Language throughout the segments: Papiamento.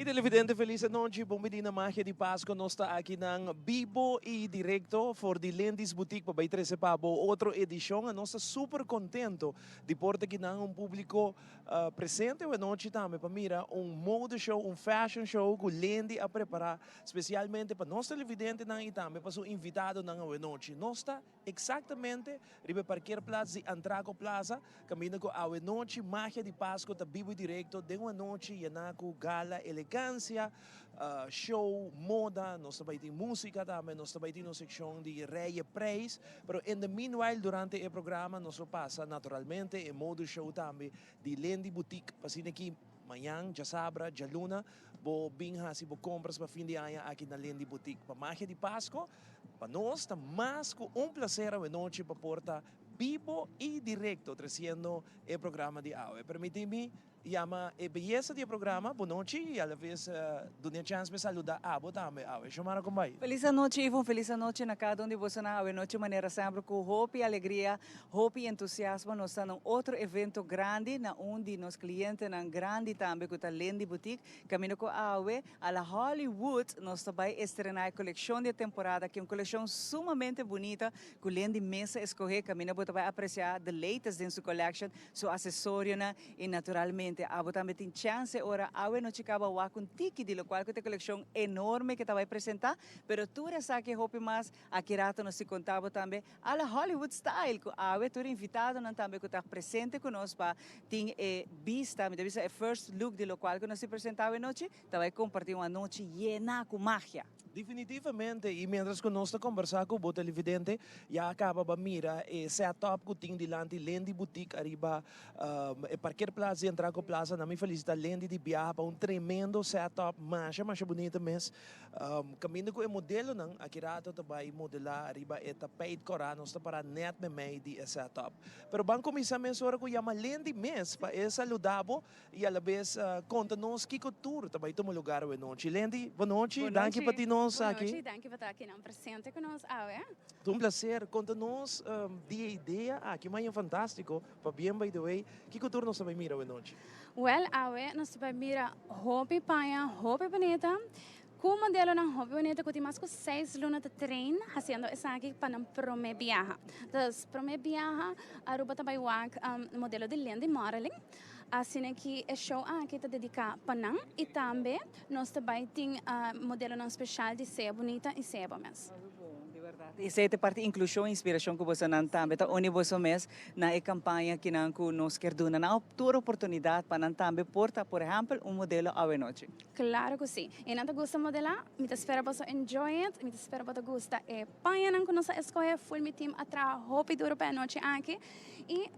Y televidente feliz anochi, bon bini na Magia di Pasco. Nos ta aki nan bibo y directo for di Lendy's Boutique pa bay trece pa bo otro edicion. Nos ta super contento di por ta aki nan un publico presente awe nochi tambe pa mira un mode show, un fashion show cu Lendy a prepara specialmente pa nos televidentenan y tambe pa su invitadonan awe nochi. Nos ta Exactamente riba e parkeerplaats di Antraco Plaza, caminda cu awe nochi Magia di Pasco ta bibo y directo den un anochi yena cu gala, elegancia, show, moda, nos ta bay tin musica tambe, nos ta bay tin nos seccion di Reye Prijs, pero in the meanwhile durante e programa nos lo pasa naturalmente e mode show tambe di Lendy Boutique pa asina ki mañan, djasabra, djaluna bo bin haci bo compras pa fin di aña aki na Lendy Boutique pa Magia di Pasco. Pa nos ta mas cu un placer awenochi pa por ta bibo y directo treciendo e programa di awe. Permiti mi yama e beyesa di e programa bonochi y alaves duna e chance pa e saluda abo tambe awe. Xiomara con bay? Feliz anochi Ivon, feliz anochi na cada un di bosonan awenochi manera semper cu hopi alegria, hopi entusiasmo nos ta na un otro evento grandi na un di nos clientenan grandi tambe cu ta Lendy Boutique caminda cu awe A la Hollywood nos ta bai estrená e kolekshon di e temporada aki, un kolekshon sumamente bunita ku Lendy mes a eskohé. Kaminda bo ta bai apresiá the latest den su collection, su asesorionan i naturalmente abo tambe tin chènse ora awe nochi kaba wak un tiki di lokual ku ta e kolekshon enorme ke ta bai presentá. Pero tur esaki hopi mas aki rato nos tin konta bo tambe A la Hollywood style ku awe tur invitadonan tambe ku ta presente ku nos pa tin e bista, mi ta bisa e first look di lokual ku nos tin presenta awe nochi, ta bai komparti un anochi yena ku magia. Definitivamente, y mientras cu nos ta conversa cu bo televidente, ya a caba ba mira e set up cu tin dilanti Lendy Boutique ariba e parkeerplaats di Antraco Plaza. Na mi felicita Lendy di biaha pa un tremendo set up, masha masha bunita mes. Kaminda ku e modelonan aki rato ta bai modelá riba e tapijt kòrá, nos ta pará nèt meimei di e sètòp. Pero ban kuminsá mesora ku yama Lendy mes pa e saludá bo i alabes konta nos kiko tur ta bai tuma lugar awe nochi. Lendy, bo nochi, danki pa tin nos aki. Bo nochi, danki pa ta akinan presente ku nos awe. Ta un plaser. Konta nos di e idea aki, maña fantástiko, pabien by the way, kiko tur nos ta bai mira awe nochi? Wel awe nos ta bai mira hopi paña hopi bunita ku modelonan hopi bunita ku tin mas ku seis luna ta train hasiendo esaki pa nan prome biaha. Dus prome biaha Aruba ta bai wak modelo di Lindy Modeling asina ki e show aki ta dedica pa nan y tambe nos ta bai tin modelonan special di Sea Bunita y Sea Bo Mes. Esei ta parti inklushon i inspirashon ku bosonan tambe ta uni boso mes na e kampaña kinan ku nos kier duna nan tur oportunidat pa nan tambe por ta por ehèmpel un modelo awenochi. Klaro ku si. E nan ta gusta modelá. Mi ta spera boso enjoy it. Mi ta spera bo ta gusta e pañanan ku nos a eskohe. Full mi team a traha hopi duro pa e anochi aki. I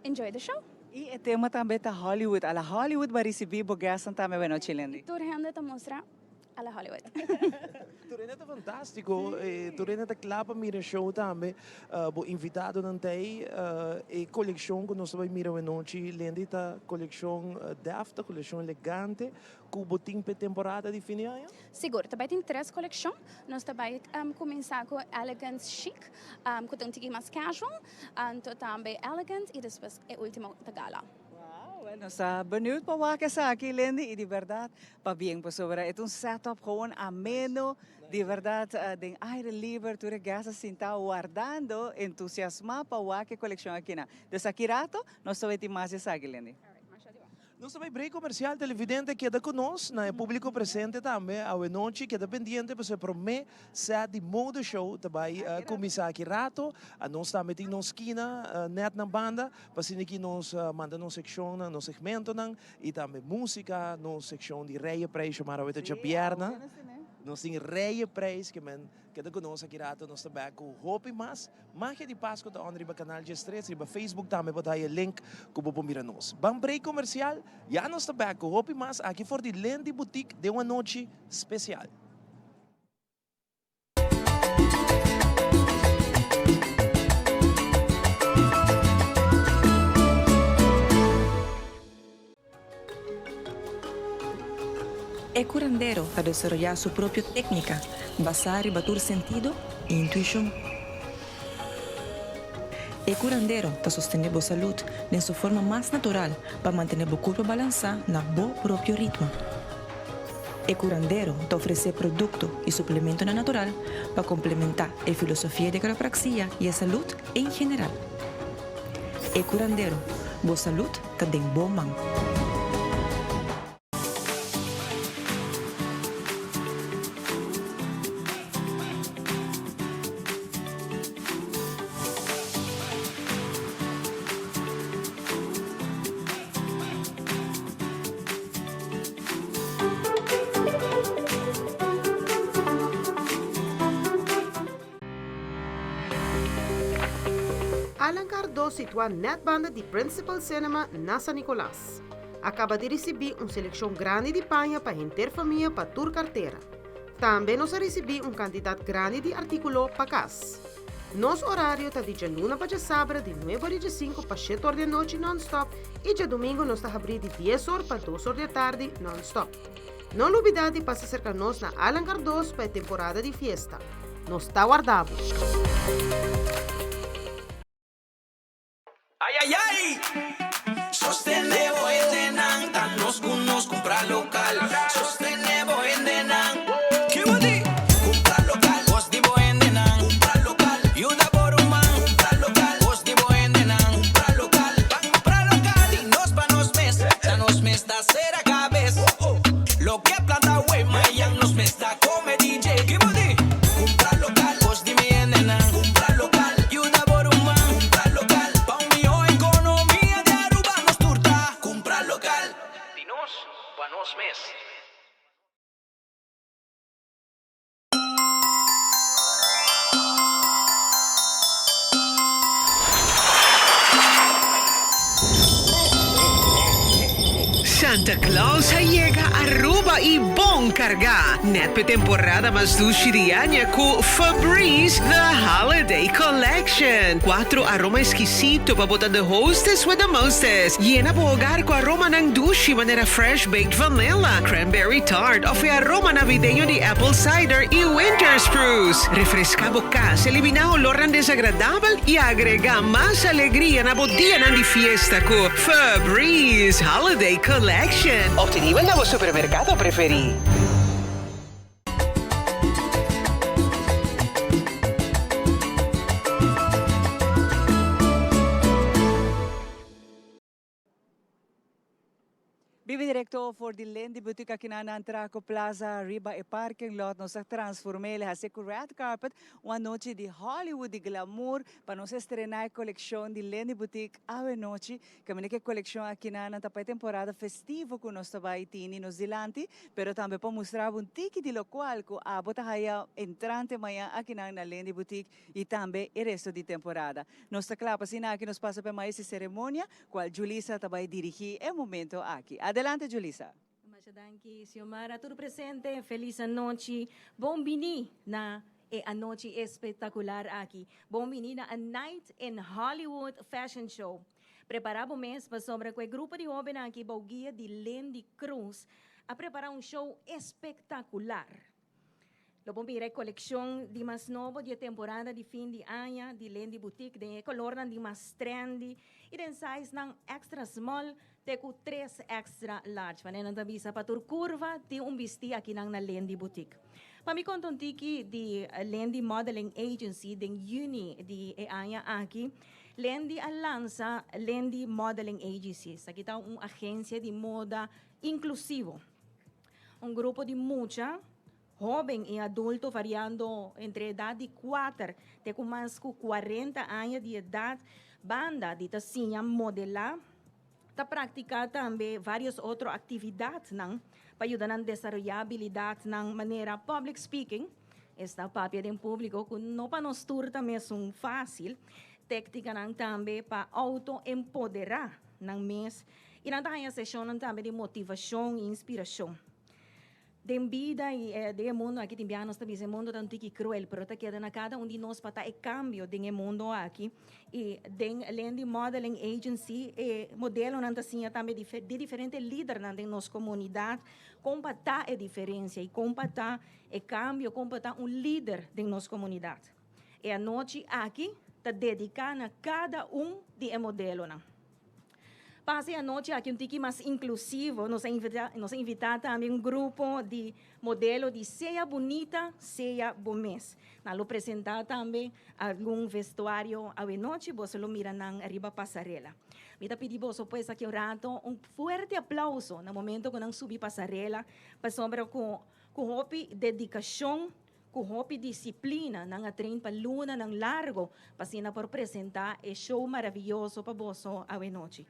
enjoy the show. I e tema tambe ta Hollywood. A la Hollywood bo a risibí bo guestnan tambe awenochi, Lindy. Tur hende ta mustra A la Hollywood. Turena ta fantástiko. Turena ta kla pa mira show tambe. Bo invitadonan ta ei. E kolekshon ku nos ta bai mira awenochi, Lendy, ta kolekshon dèfta, kolekshon elegante ku bo tin p'e temporada di fin di aña? Sigur. Ta bai tin tres kolekshon. Nos ta bai kuminsá ku Elegant Chic, ku ta un tiki mas casual, anto tambe Elegant i despues e último ta Gala. Wow, wel nos ta benieuwd pa wak esaki Lendy y di berdad pabien pasobra e ta un set up gewoon ameno di berdad den aire liber tur e guests a sinta wardando entusiasma pa wak e coleccion akinan. Dus aki rato nos ta weti mas di esaki Lendy. Nos ta bai break comercial televidente keda cu nos na e publico presente tambe awe nochi keda pendiente pasobra e prome set di mode show ta bai cuminsa aki rato nos tambe tin nos skina net na banda Pa asina ki nos manda nos seccionnan, nos segmentonan y tambe musica, nos seccion di Reye Prijs yamar awor ta djabièrnè. Nos tin Reye Prijs ke men keda ku nos aki rato nos ta bek ku hopi mas. Magia di Pasco ta on riba Canal 13, riba Facebook tambe bo ta haya link ku bo por mira nos. Ban break comercial, ya nos ta bek ku hopi mas aki for di Lendy Boutique den un anochi special. E curandero ta desaroyá su propio técnica basá riba tur sentido i intuishon. E curandero ta sostené bo salud den su forma mas natural pa mantené bo curpa balansá na bo propio ritmo. E curandero ta ofrece producto y suplementonan natural pa complementa e filosofia di quiropraxia y e salud en general. E curandero, bo salud ta den bo man. Alan Cardo situá nèt banda di Principal Cinema na San Nicolas. A kaba di risibí un selekshon grandi di paña pa henter famia pa tur kartera. Tambe nos a risibí un kantidat grandi di artíkulo pa kas. Nos orario ta di djaluna pa djasabra di nuebe or di djesinku pa shete or di anochi nònstòp i djadumingu nos ta habrí di dies or pa dos or di atardi nònstòp. No lubidá di pasa serka nos na Allen Cardoz pa e temporada di fiesta. Nos ta warda bo! Ay ay ay! Sostené bo hendenan, ta nos ku nos kumpra lokal. Sostené bo hendenan. Ki bo di? Kumpra lokal. Bos di bo hendenan. Kumpra lokal. Yuda bo ruman. Kumpra lokal. Bos di bo hendenan. Kumpra lokal. Ban kumpra lokal. Di nos pa nos mes. Ta nos mes ta sera kabes. Loke planta awe, mayan nos mes ta kome DJ. Ki bo di? Kumpra lokal. Bos di mi hendenan. Kumpra lokal. Yuda bo ruman. Kumpra lokal. Pa un mihó ekonomia di Aruba nos tur ta kumpra lokal. Di nos pa nos mes. Santa Claus a yega Aruba y bon carga! Net p'e temporada mas dushi di aña cu Febreze The Holiday Collection. Cuatro aroma exquisito pa bo ta the hostess with the mostest. Yena bo hogar cu aromanan dushi manera fresh baked vanilla, cranberry tart of e aroma navideño di apple cider y winter spruce. Refresca bo cas, elimina olornan desagradabel y agrega mas alegria na bo dianan di fiesta cu Febreze Holiday Collection. Obtenibel na bo supermercado preferi. Bibi directo for di Lindy Boutique aki na Antraco Plaza riba e parking lot. Nos a transform'é hasi ku red carpet un anochi di Hollywood di glamour pa nos estrená e kolekshon di Lindy Boutique awe nochi. Kaminda ku e kolekshon aki nan ta pa e temporada festivo ku nos ta bai tini nos dilanti, pero tambe pa mustra bo un tiki di lokual ku abo ta haya entrante mañan aki nan na Lindy Boutique i tambe e resto di temporada. Nos ta kla pa asina aki nos pasa pa e maes di seremonia kual Julisa ta bai dirigí e momento aki. Adelante Julisa. Masha danki Xiomara. Tur presente felis anochi. Bon bini na e anochi espectacular aki. Bon bini na A Night in Hollywood Fashion Show. Prepara bo mes pasobra cu e grupo di hobennan aki bou guia di Lendy Cruz a prepara un show espectacular. Lo bo mira e coleccion di mas nobo di e temporada di fin di aña di Lendy Boutique den e colornan di mas trendy y den sizenan extra small te cu tres extra large. Manera nan ta bisa pa tur curva tin un bisti akinan na Lendy Boutique. Pa mi conta un tiki di Lendy Modeling Agency den juni di e aña aki, Lendy a lansa Lendy Modeling Agency. Esaki ta un agencia di moda inclusivo. Un grupo di mucha, hoben i adulto variando entre edat di kuater te ku mas ku kuarenta aña di edat, banda di ta siña modelá, ta praktiká tambe vários otro aktividatnan pa yuda nan desaroyá abilidatnan manera public speaking, esta papia den públiko ku no pa nos tur ta mesun fásil, téktikanan tambe pa outo-empoderá nan mes I nan ta haña seshonnan tambe di motivashon i inspirashon. Den bida i den e mundu aki tin biaha nos ta bisa e mundu ta un tiki kruel, pero ta keda na kada un di nos pa ta e kambio den e mundu aki. I den Lendy Modeling Agency e modelonan ta siña tambe di diferente lidernan den nos komunidat kon pa ta e diferensia i kon pa ta e kambio, kon pa ta un lider den nos komunidat. E anochi aki ta dediká na kada un di e modelonan. Pa hasi e anochi aki un tiki mas inklusivo, nos a invitá nos a invitá tambe un grupo di modelo di Sea Bunita, Sea Bo Mes. Nan lo presentá tambe algun vestuario awenochi, boso lo mira nan riba pasarela. Mi ta pidi boso pues aki un rato un fuerte aplauso na momento ku nan subi pasarela, pasobra ku ku hopi dedikashon, Ku hopi disiplina nan a train pa lunanan largo pa asina por presenta e show maraviyoso pa boso awenochi.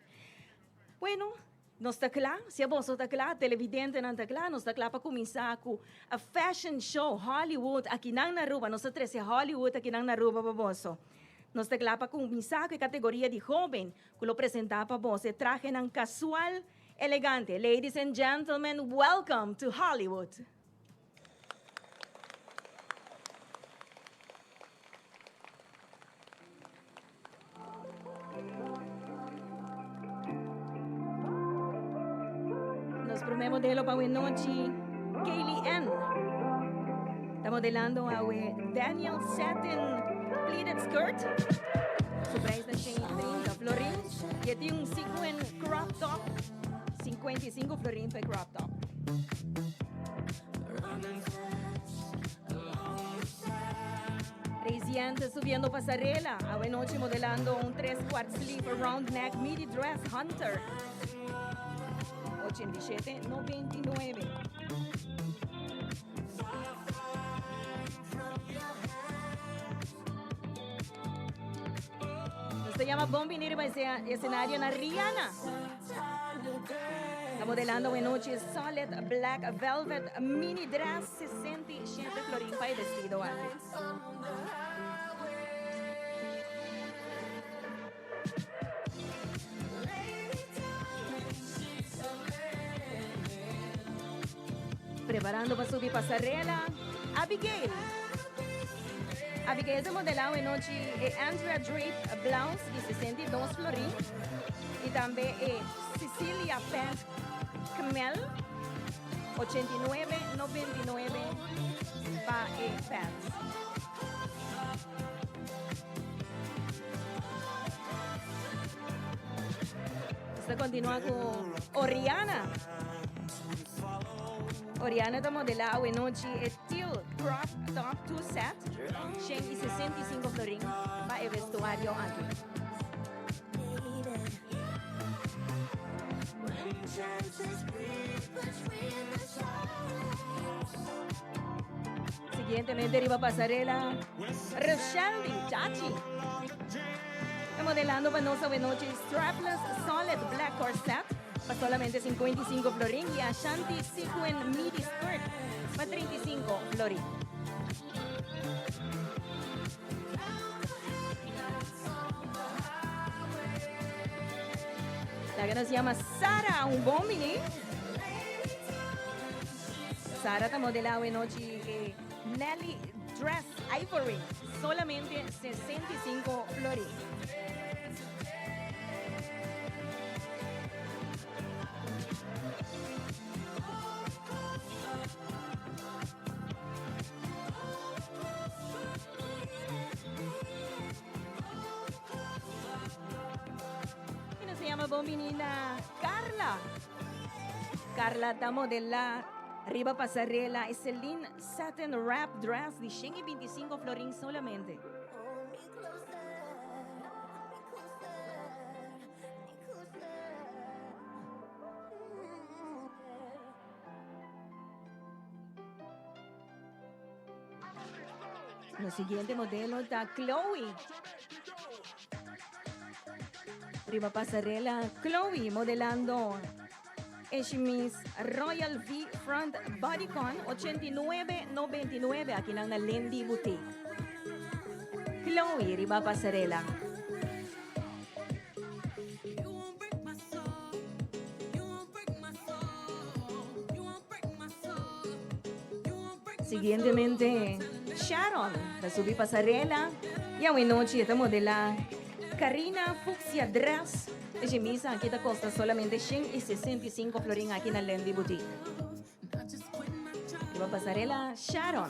Bueno, nos ta kla, si aboso ta kla, televidentenan ta kla, nos ta kla pa kuminsá ku a fashion show Hollywood akinan na Aruba. Nos ta trese Hollywood akinan na Aruba pa boso. Nos ta kla pa kuminsá ku e kategoria di hoben ku lo presenta pa boso e trahenan kasual elegante. Ladies and gentlemen, welcome to Hollywood! Nos promé modelo pa awe nochi, Kaylee Ann. Ta modelando awe Daniel Satin Pleated Skirt. Su prijs ta 130 florin. Y e tin un sequin crop top, 55 florin pa e crop top. Reisian ta subiendo pasarela awe nochi modelando un tres kwart sleeve round neck midi dress hunter. 87,99. Nos ta yama bon bini riba e escenario na Rihanna. Ta modelando awe nochi solid black velvet mini dress 67 florin pa e vestido aki. Preparando pa subi pasarela, Abigail. Abigail ta modela awe nochi e Andrea Drape blouse di 62 florin y tambe e Cecilia pant Camel 89,99 pa e pants. Nos ta continua cu Oriana. Oriana ta modela awe nochi e teal crop top two set, 165 florin pa e vestuario aki. Siguientemente riba pasarela, Rochelle Chachi. Ta modelando pa nos awe nochi strapless solid black corset pa solamente 55 florin y Ashanti sequin midi skirt pa 35 florin. Laga nos yama Sara, un bon bini. Sara ta modela awe nochi e Nelly Dress Ivory, solamente 65 florin. Y nos yama bon bini na Carla. Carla ta modela riba pasarela e Celine satin wrap dress di 125 florin solamente. Nos siguiente modelo ta Chloe. Riba pasarela Chloe modelando e chemise Royal V Front Bodycon 89.99 aki nan na Lindy Boutique. Chloe riba pasarela. Siguientemente, Sharon ta subi pasarela y awe nochi e ta modela Carina Fucsia Dress. E shemisa aki ta costa solamente 165 florin aki na Lendy Boutique. Riba pasarela, Sharon.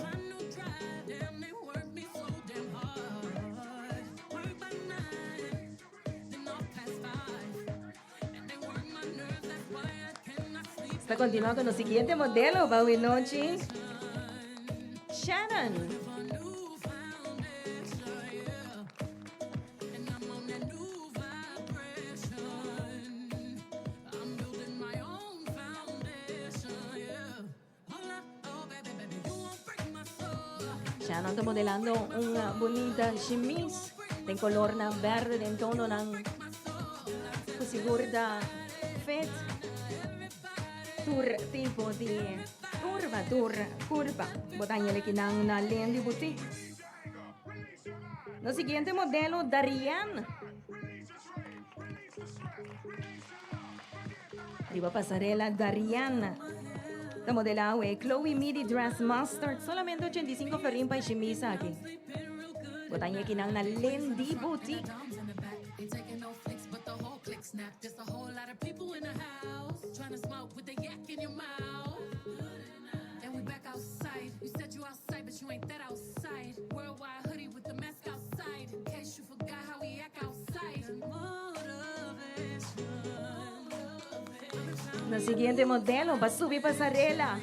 Ta continua cu nos siguiente modelo pa awe nochi, Shannon. Shannon ta modelando un bunita chemise den colornan berde den tononan cu sigur ta fit tur tipo di curva, tur curva. Bo ta haña kinan na Lendy Boutique. Nos siguiente modelo, Darian. Riba pasarela Darian ta modela awe Chloe Midi Dress Mustard solamente 85 florin pa e shemisa aki. Bo ta haña kinan na Lendy Boutique. Na siguiente modelo pa subi pasarela.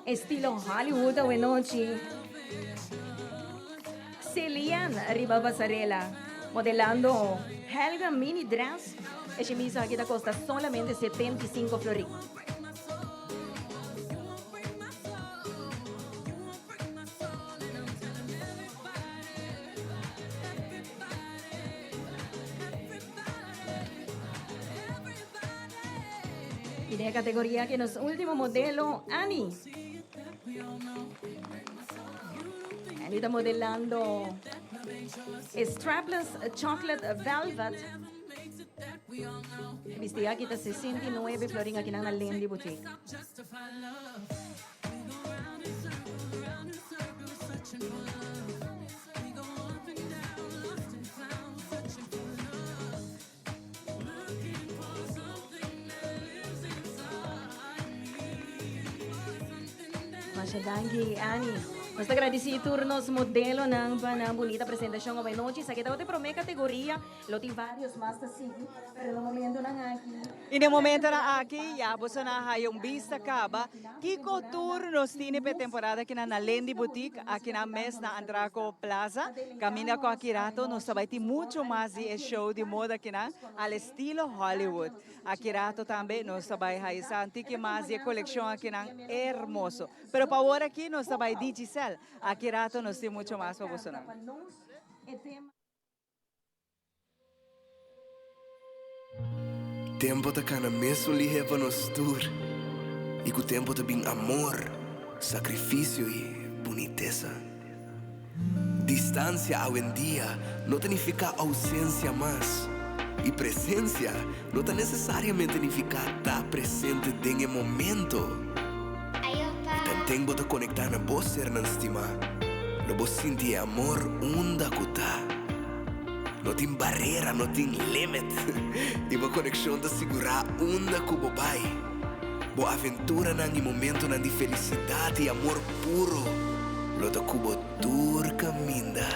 Estilo Hollywood awe nochi. Celian riba pasarela. Modelando Helga mini dress. E chemise aki ta costa solamente 75 florin. Y den e categoria aki nos ultimo modelo, Annie. Annie ta modelando e strapless chocolate velvet. E bisti aki ta 69 florin aki nan na Lendy Boutique. Masha danki, Annie. Nos ta gradisí tur nos modelonan pa nan bunita presentashon awe nochi. Esaki tabata e promé kategoria. Lo tin varios mas ta sigui, pero na momentonan aki. I na e momentonan aki ya boso na haya un bista caba kico tur nos tini p'e temporada aki na Nalendi Boutique aki nan mes na Antraco Plaza. Caminda cu aki rato nos ta bay tin mucho mas di e show di moda aki nan al estilo Hollywood. Aki rato tambe nos ta bay haya sa un tiki mas di e coleccion aki nan hermoso. Pero pa awor aki nos ta bay Digicel. Aki rato nos tin mucho mas pa boso nan. Tempo ta cana mesun lihe pa nos tur y cu tempo ta bin amor, sacrificio y bunitesa. Distancia awendia no ta nifica ausencia mas y presencia no ta necesariamente nifica ta presente den e momento. Y tanten bo ta conecta na bo sernan stima, lo bo sinti e amor unda cu ta. No tin barera, no tin limit. Y bo coneccion ta sigura unda cu bo bay. Bo aventuranan y momentonan di felicidad y amor puro lo ta cu bo tur caminda.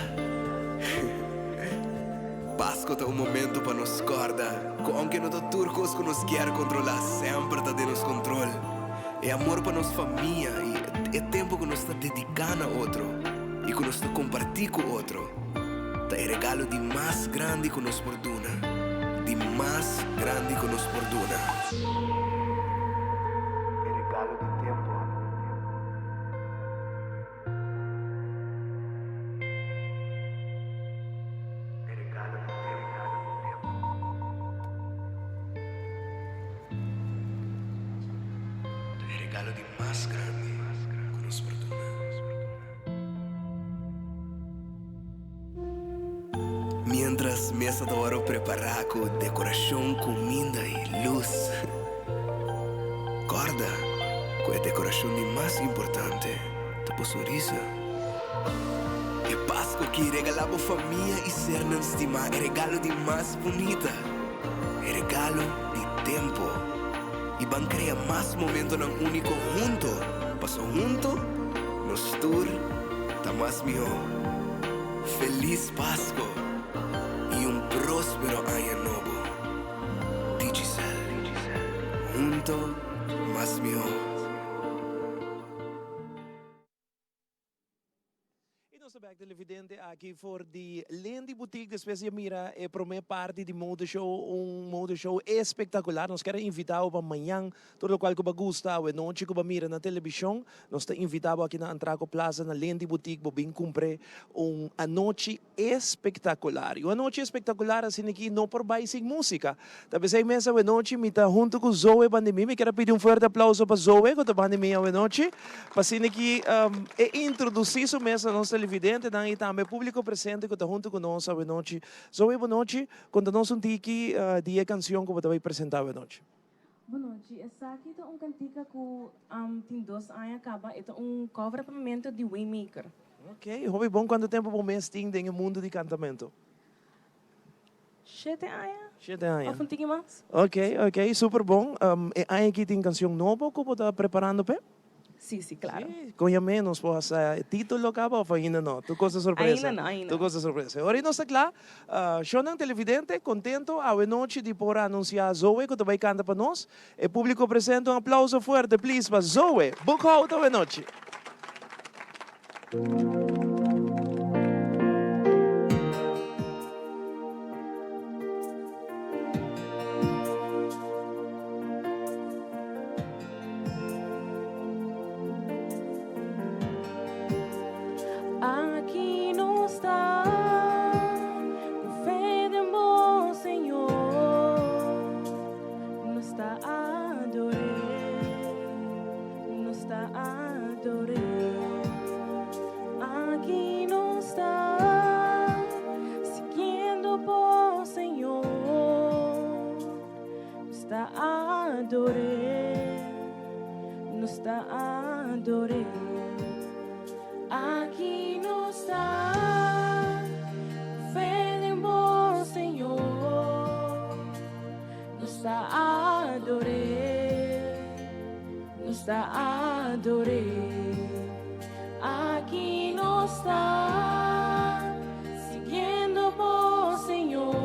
Pasco ta un momento pa nos corda cu aunke no ta tur cos cu nos kier controla semper ta den nos control. E amor pa nos famia y e tempo cu nos ta dedica na otro y cu nos ta comparti cu otro ta e regalo di mas grandi cu nos por duna, di mas grandi cu nos por duna. E regalo di tempo. E regalo di tempo. Ta e regalo di mas grandi ku nos por duna. Mientras mesa ta wòrdu prepará ku dekorashon, kuminda i lus, kòrda ku e dekorashon di mas importante ta bo sonrisa. E Pasku aki regalá bo famia i sernan stimá e regalo di mas bunita, e regalo di tempu. I ban krea mas momentonan úniko hunto, paso hunto nos tur ta mas mihó. Feliz Pasco y un prospero aña nobo. Digicel. Hunto mas. Mas mihó. Y nos ta bek televidente aki for di Lendy Boutique despues di a mira e prome parti di mode show, un mode show espectacular. Nos kier a invita bo pa mañan tur locual cu bo a gusta awe nochi cu bo a mira na television. Nos ta invita bo aki na Antraco Plaza na Lendy Boutique bo bin cumpre un anochi Espectacular. Y un anochi espectacular asina aki no por bay sin musica. Ta pesey mes awenochi mi ta hunto cu Zoe banda di mi. Mi kier a pidi un fuerte aplauso pa Zoe cu ta banda di mi awenochi. Pa asina aki e introduci su mes na nos televidentenan y tambe publico presente cu ta hunto cu nos awenochi. Zoe, bonochi. Conta nos un tiki di e cancion cu bo ta bay presenta awenochi. Bonochi. Esaki ta un cantica cu tin dos aña caba. E ta un cover apamento di Waymaker. Ok, hopi bon. Cuanto tempo bo mes tin den e mundo di cantamento? Shete aña. Shete aña. Of un tiki mas. Ok, ok, super bon. E aña aki tin cancion nobo cu bo ta preparando p'e? Sí, sí, claro. Sí, con ya menos por hasta e título caba of ainda no? Tur cosa sorpresa. Ainda no, ainda no. Tur cosa sorpresa. Ora nos ta cla, shownan televidente contento awe nochi di por anuncia Zoe cu ta bay canta pa nos. E publico presente un aplauso fuerte please pa Zoe Boekhout awe nochi. Aki nos ta ku fe den bo, Señor. Nos ta ador'é, nos ta ador'é. Aki nos ta siguiendo bo, Señor. Nos ta ador'é, nos ta ador'é. Aki nos ta, ku fe den bo, Señor. Nos ta ador'é, nos ta ador'é. Aki nos ta, siguiendo bo, Señor.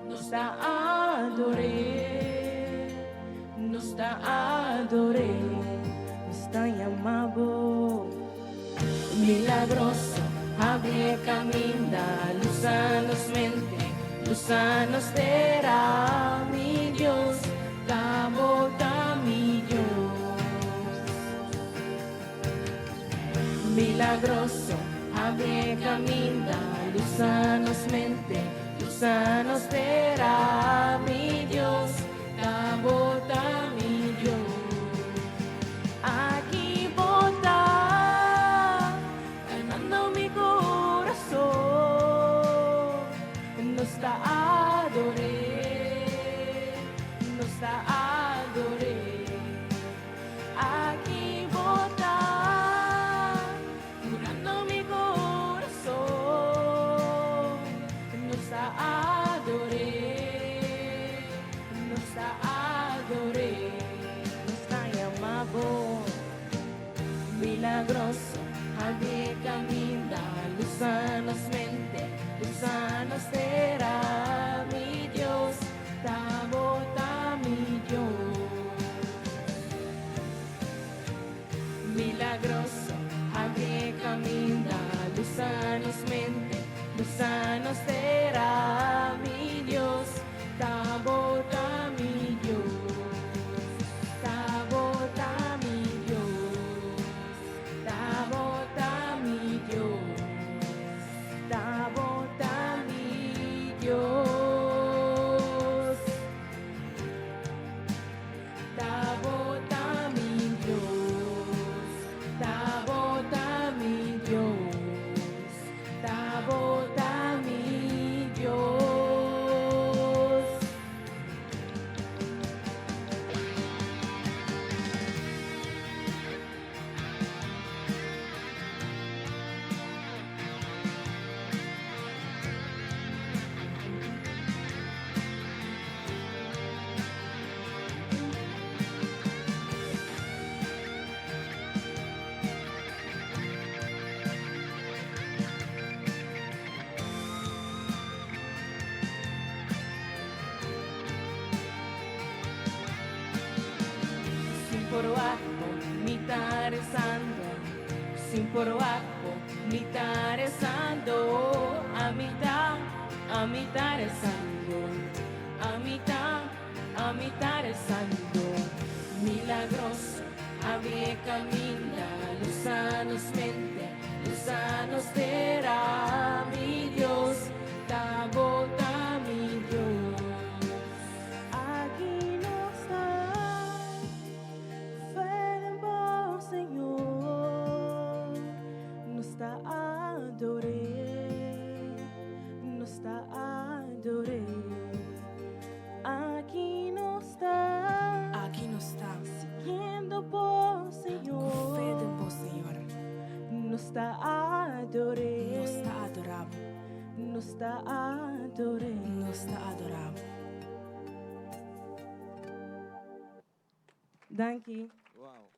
Nos ta ador'é, nos ta ador'é, nos ta yama bo. Milagroso, habri e caminda, lusa nos mente, lusa nos tera, mi Dios, ta bo ta mi Dios. Milagroso, habri e caminda, lusa nos mente, lusa nos tera, mi Dios, ta bo ta mi Dios. Aki bo ta, calmando mi corazon, nos ta ador'é, nos ta ador'é. Aki bo ta, curando mi corazon. Nos ta ador'é, nos ta ador'é. Nos ta yama bo milagroso, habri e caminda, lusa nos mente, lusa nos tera, mi Dios. Ta bo ta mi Dios. Milagroso, habri e caminda, lusa nos mente, lusa nos tera, mi Dios, ta bo ta mi Dios. Ta bo ta mi Dios. Ta bo ta mi Dios. Ta bo ta mi Dios. por wak bo, mi ta rezando. Sin por wak bo, mi ta rezando. Ami ta, ami ta rezando. Ami ta, ami ta rezando. Milagroso, abri e caminda, lusa nos mente, lusa nos tera. Mi Dios, ta bo ta mi Dios. Aki nos ta, fe den bo, Señor. Nos ta ador'é, nos ta ador'é. Aki nos ta, Aki nos ta, siguiendo bo, Señor. Ku fe den bo, Señor. Nos ta ador'é. Nos ta adorá bo. Nos ta ador'é. Nos ta adorá bo. Danki. Wow.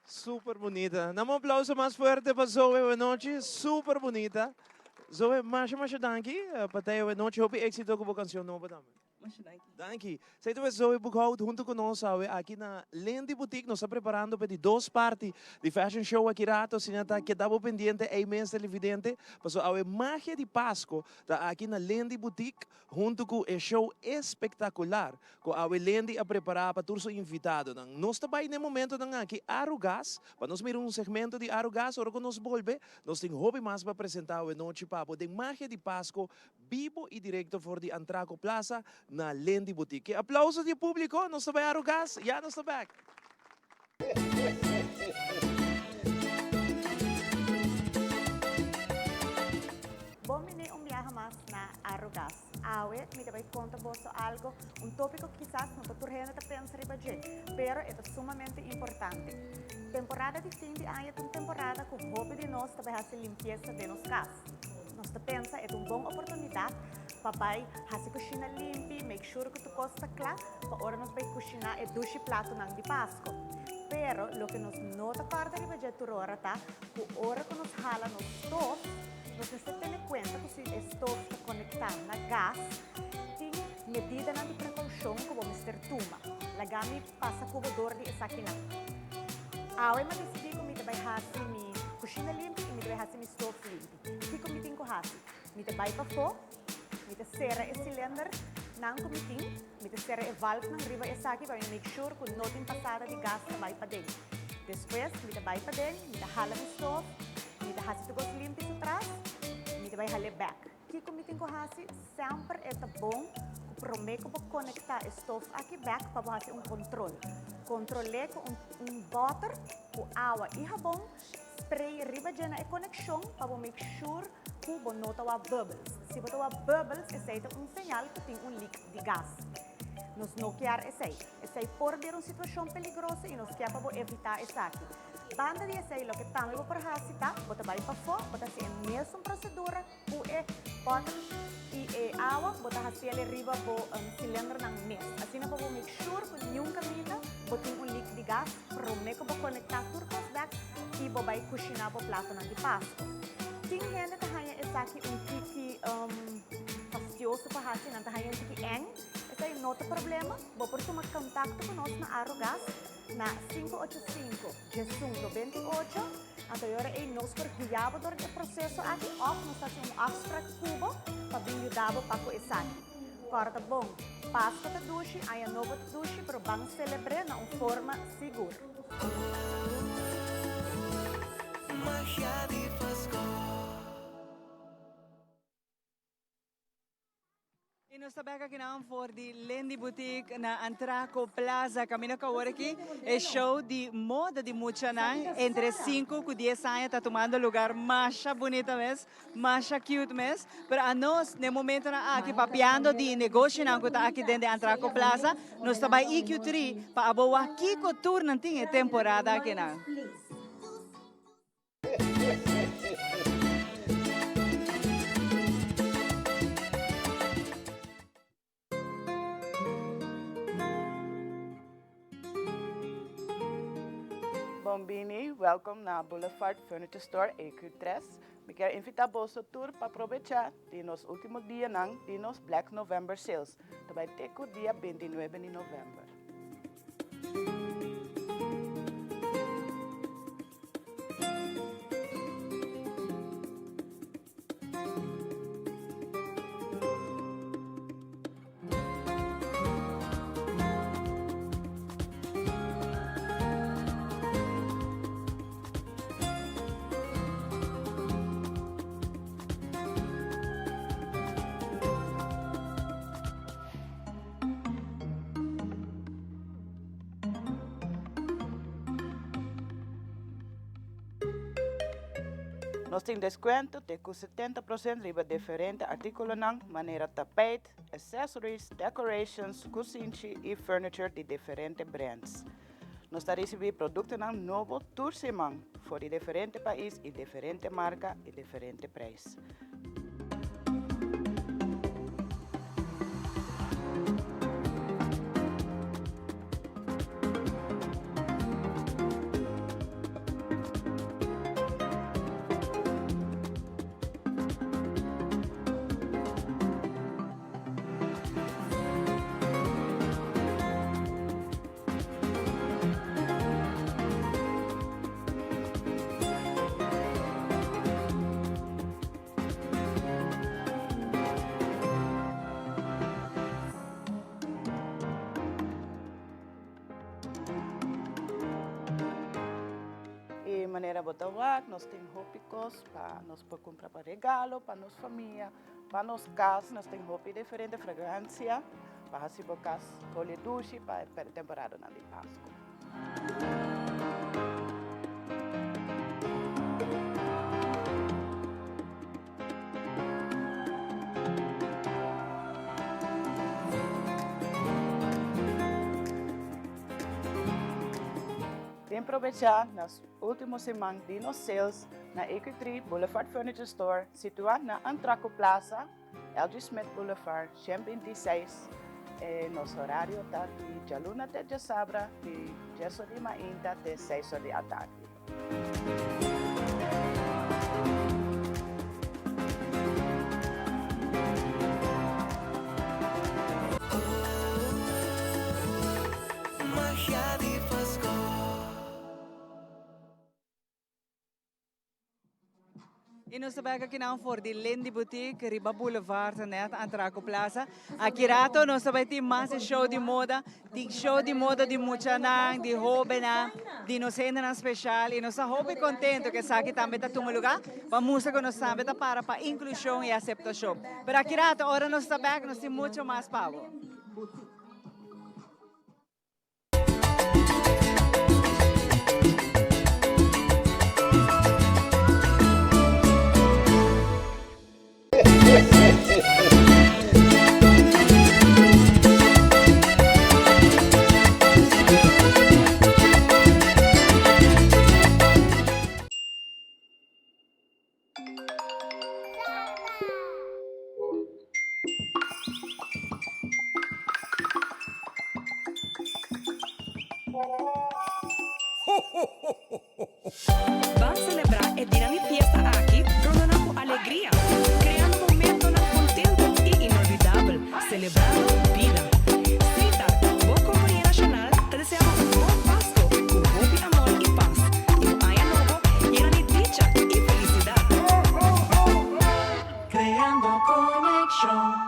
Super bunita. Dame un aplauso mas fuerte pa Zoe awe Super bunita. Zoe, masha masha danki pa ta awe nochi. Hopi exito cu bo cancion nobo tambe. Masha danki. Danki. Esey ta Zoe Boekhout hunto cu nos awe aki na Lendy Boutique. Nos ta preparando pa di dos parti di fashion show aki rato. Asina ta keda bo pendiente ey mes televidente. Paso awe magia di Pasco ta aki na Lendy Boutique hunto cu e show espectacular Ku awe Lendy a prepará pa tur su invitadonan. Nos ta bai n'e momentonan aki Arugas, pa nos mira un segmento di Arugas. Ora ku nos bolbe, nos tin hopi mas pa presentá awe nochi pa bo den Magia di Pasko, bibo i direkto for di Antraco Plaza na Lendy Boutique. Ke aplauso di e públiko! Nos ta bai Arugas, ya nos ta bèk! Bon bini un biaha mas na Arugas. Awe mi ta bai konta boso algo, un tópiko ku kisas no ta tur hende ta pensa riba dje, pero e ta sumamente importante. Temporada di fin di aña ta un temporada ku hopi di nos ta bai hasi limpiesa den nos kas. Nos ta pensa e ta un bon oportunidat pa bai hasi kushina limpi, make sure ku tur kos ta kla pa ora nos bai kushiná e dushi platonan di Pasko. Pero loke nos no ta kòrda riba dje tur ora ta ku ora ku nos hala nos stof, Nos mester tene kuenta ku si e stof ta konektá na gas, tin medidanan di prekoushon ku bo mester tuma. Laga mi pasa ku bo dor di esakinan. Awe mi a disidí ku mi ta bai hasi mi kushina limpi i mi ta bai hasi mi stof limpi. Kiko mi tin ku hasi? Mi ta bai pafó, mi ta sera e silindernan ku mi tin, mi ta sera e valfnan riba esaki pa mi make sure ku no tin pasada di gas ta bai paden. Despues mi ta bai paden, mi ta hala mi stof, Mi ta hasi tur kos limpi su tras, mi ta bai hal'é bèk. Kiko mi tin ku hasi? Semper e ta bon ku promé ku bo konektá e stof aki bèk pa bo hasi un kontrol. Kontrol'é ku un un bòter ku awa i habon, spray riba dje na e konekshon pa bo make sure ku bo no ta wak bubbles. Si bo ta wak bubbles esei ta un señal ku tin un leak di gas. Nos no kier esei. Esei por bira un situashon peligroso i nos kier pa bo evitá esaki. Banda di esei loke tambe bo por hasi ta, bo ta bai pafó, bo ta hasi e mesun prosedura ku e bòter i e awa, bo ta hasi el riba bo silindernan mes. Asina pa bo make sure ku niun kaminda bo tin un leak di gas promé ku bo konektá tur kos bèk i bo bai kushiná bo platonan di Pasku. Tin hende ta haña esaki un tiki fastioso pa hasi, nan ta haña un tiki eng. Esei no ta problema, bo por tuma kontakto ku nos na Arugas. Na 585 diesun 98, anto e ora ei nos por guia bo dor di e proseso aki òf nos ta hasi un afsprak ku bo pa bin yuda bo pa ku esaki. Kòrda bon, Paskua ta dushi, Aña Nobo ta dushi, pero ban selebr'é na un forma sigur. Magia di Pasko. Y nos ta bek akinan for di Lendy Boutique na Antraco Plaza. Camino cu awor aki e show di moda di muchanan entre 5 cu 10 aña ta tumando lugar. Masha bunita mes, masha cute mes. Pero anos n'e momentonan aki papiando di negoshonan cu ta aki den di Antraco Plaza, nos ta bay EQ3 pa abo wak kico tur nan tin e temporada akinan. Bon bini, welkom na Boulevard Furniture Store EQ3. Mi kier invita boso tur pa aprovecha di nos ultimo dianan di nos Black November Sales. Ta bay te cu dia 29 di november. Nos tin descuento te cu 70% riba diferente articulonan manera tapijt, accessories, decorations, cusinchi y furniture di diferente brands. Nos ta ricibi productonan nobo tur siman for di diferente pais y diferente marca y diferente prijs. E manera bo ta wak, nos tin hopi kos pa nos por kumpra pa regalo, pa nos famia, pa nos kas. Nos tin hopi diferente fragransia pa hasi bo kas holi dushi pa e temporadanan di Pasku. Bin probechá nos último siman di nos sales na EQ3 Boulevard Furniture Store, situá na Antraco Plaza, LG Smith Boulevard, 126. E nos horario ta di djaluna te djasabra di dies or di mainta te seis or di atardi. Magia di Pasco. Y nos ta bek akinan for di Lindy Boutique riba Boulevard net Antraco Plaza. Aki rato nos ta bay tin mas e show di moda, tin show di moda di muchanan, di hobennan, di nos hendenan special y nos ta hopi contento cu esaki tambe ta tuma lugar pa mustra cu nos tambe ta para pa inclusion y aceptacion. Pero aki rato ora nos ta bek nos tin mucho mas pa bo. Ban selebrá e dinan di fiesta aki rondona ku alegria, kreando momentonan kontentu i inolvidabel, selebrando bida. Setar, bo kompania nashonal, ta deseá bo un bon Pasko ku hopi amor i pas, i un aña nobo yena di dicha i felisidat. Creando conexion.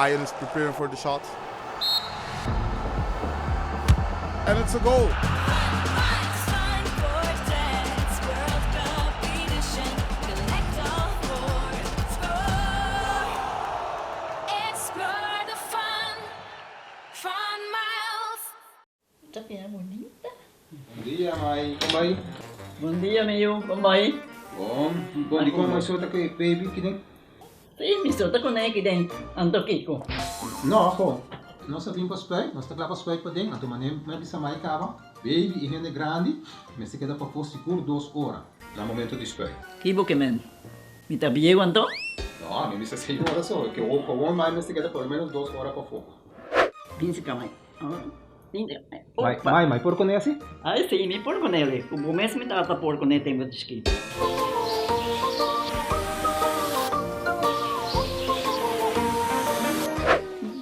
Ian is preparing for the shot. And it's a goal. Bon dia, mai. Kon bai? Bon dia, mi yu. Kon bai? Bon. Bon, dikon mai so ta ku e baby kiden? Sí, mi so ta kuné kiden. Anto kiko? No, ho. Nos a bin pa spuit, nos ta kla pa spuit paden, anto manera mi a bisa mai kaba, baby i hende grandi mester keda pafó sigur dos ora na momento di spuit. Ki bo ke men? Mi ta bieu anto? No, mi bisa señora so, ke gewoon mai mester keda por lo menos dos ora pafó. Bin si ka mai. Mai, mai, mai por kone asi? Ai si, mi por kone el. Ku bo mes mi tata por kone tempu di chikito.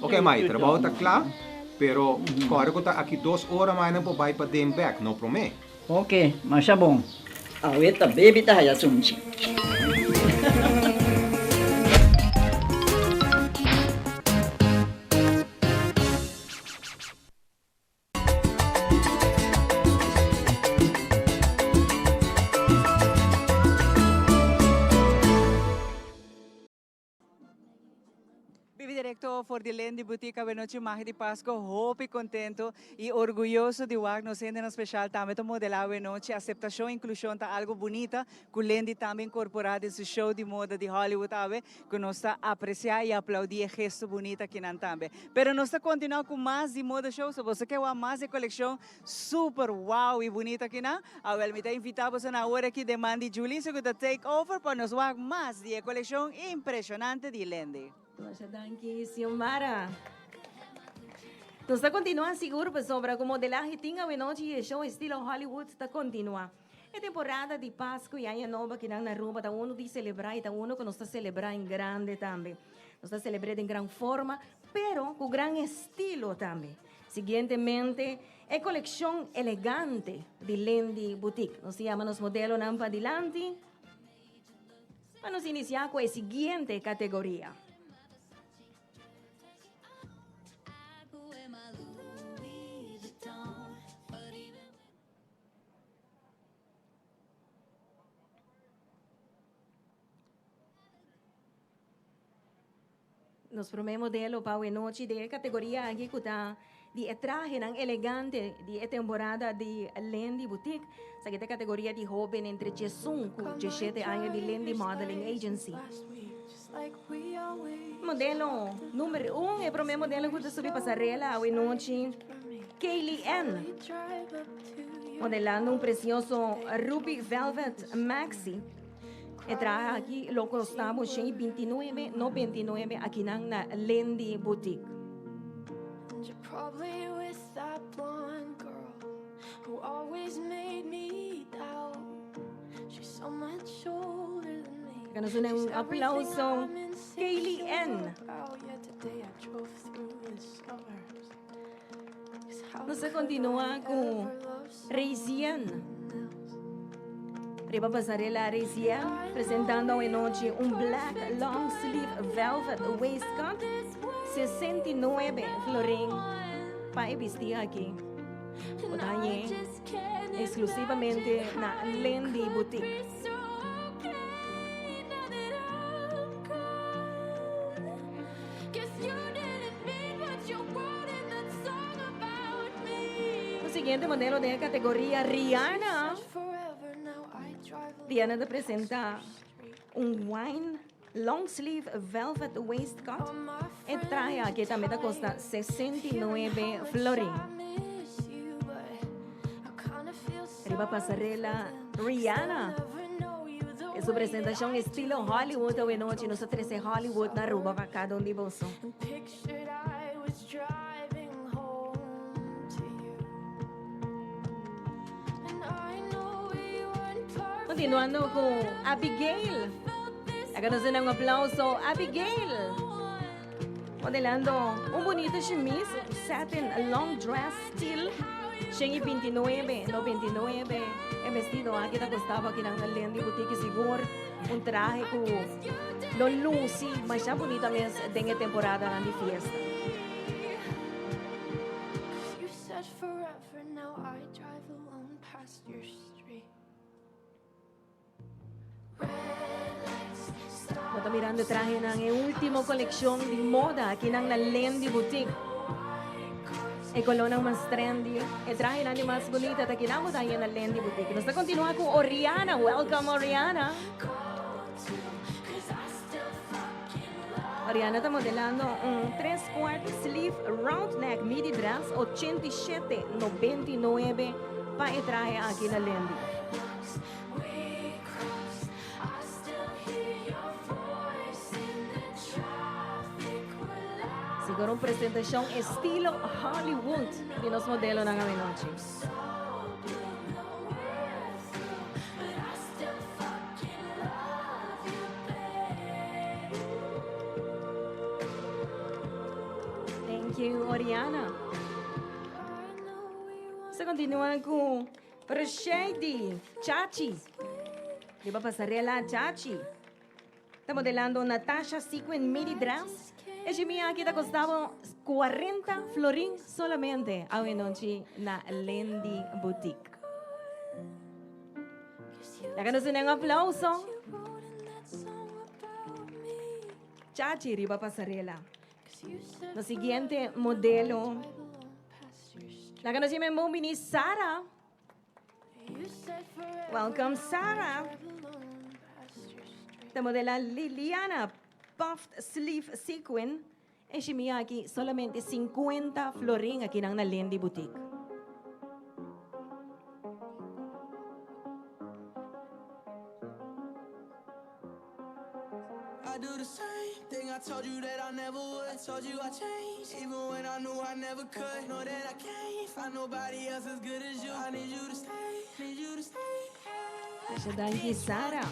Ok mai, trabou ta kla, pero kòrda ku ta aki dos ora mai nan por bai paden bèk, no promé. Ok, masha bon. Awe ta baby ta haya sunchi. Bibi directo for di Lendy Boutique awenochi magia di Pasco hopi contento y orguyoso di wak nos hendenan special tambe ta modela awenochi. Aceptacion inclusion ta algo bunita cu Lendy tambe incorpora den su show di moda di Hollywood awe cu nos ta aprecia y aplaudi e gesto bunita akinan tambe. Pero nos ta continua cu mas di moda show so boso ke wak mas e coleccion super wow y bunita akinan? Awel mi ta invita boso na awor aki den man di Julissa cu ta take over pa nos wak mas di e coleccion impresionante di Lendy. Masha danki Xiomara. Nos ta continua sigur pasobra cu modelahe tin awenochi y e show estilo Hollywood ta continua. E temporada di Pascu y Aña Nobo akinan na Aruba ta uno di celebra y ta uno cu nos ta celebra en grande tambe. Nos ta celebre den gran forma, pero cu gran estilo tambe. Siguientemente, e coleccion elegante di Lendy Boutique. Nos ta yama nos modelonan padilanti pa nos inicia cu e siguiente categoria. Nos promé modelo pa awe nochi den e kategoria aki ku ta di e trahenan elegante di e temporada di Lendy Boutique. Esaki ta e kategoria di hóben entre diesun ku diesshete aña di Lendy Modeling Agency. Modelo number un, e promé modelo ku ta subi pasarela awe nochi, Kaylee Ann, modelando un presioso Ruby Velvet Maxi. E trahe aki lo kosta bo 129, 99 akinan na Lendy Boutique. Laga nos duna un aplauso Kaylee Ann. Nos ta continua cu Reizien. Riba pasarela Reizien presentando awe nochi un black long sleeve velvet waistcoat 69 florin pa e bisti aki. Bo ta hañ'é exclusivamente na Lendy Boutique. E siguiente modelo den e categoria Rihanna. Rihanna ta presenta un wine long sleeve velvet waistcoat. E trahe aki tambe ta costa 69 florin. Riba pasarela Rihanna. E su presentacion estilo Hollywood awe nochi. Nos a trece Hollywood na Aruba pa cada un di boso. Continuando cu Abigail. Laga nos duna un aplauso Abigail. Modelando un bunito chemise satin long dress steel 129, 99. E vestido aki ta costabo aki nan na Lendy Boutique sigur un trahe cu lo luci masha bunita mes den e temporadanan di fiesta. Bo ta mirando e trahenan, e ultimo coleccion di moda akinan na Lendy Boutique. E colornan mas trendy, e trahenan di mas bunita ta akinan bo ta haña na Lendy Boutique. Nos ta continua cu Oriana. Welcome Oriana. Oriana ta modelando un tres kwart sleeve round neck midi dress 87,99 pa e trahe aki na Lindy. Sigur un presentacion estilo Hollywood di nos modelonan awenochi. Thank you, Oriana. Se continua cu Rashady Chachi. Riba pasarela Chachi. Ta modelando Natasha Sequin midi dress. E shimia aki ta costabo 40 florin solamente awe nochi na Lendy Boutique. Laga nos duna un aplauso. Chachi riba pasarela. Nos siguiente modelo. Laga nos yama bon bini Sara. Welcome Sara. Ta modela Liliana Puffed Sleeve Sequin. E shimia aki solamente 50 florin aki nan na Lindy Boutique. I do the same thing I told you that I never would. I told you I changed, even when I knew I never could. Know that I can't find nobody else as good as you. I need you to stay, need you to stay. Masha danki Sara.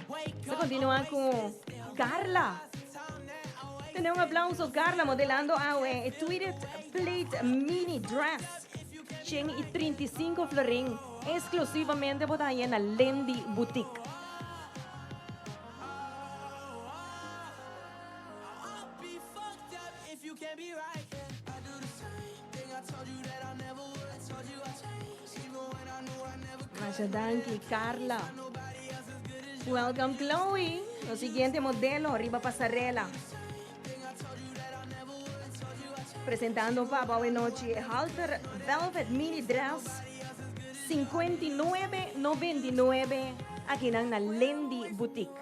Sa continua cu Carla. Tene un aplauso Carla modelando awe e tweeted plate mini dress. 135 florin exclusivamente bo ta haya na Lendy Boutique. Masha danki, Carla. Welcome, Chloe. Nos siguiente modelo, riba pasarela. Presentando pa bo nochi halter velvet mini dress 59,99 aki nan na Lendy Boutique.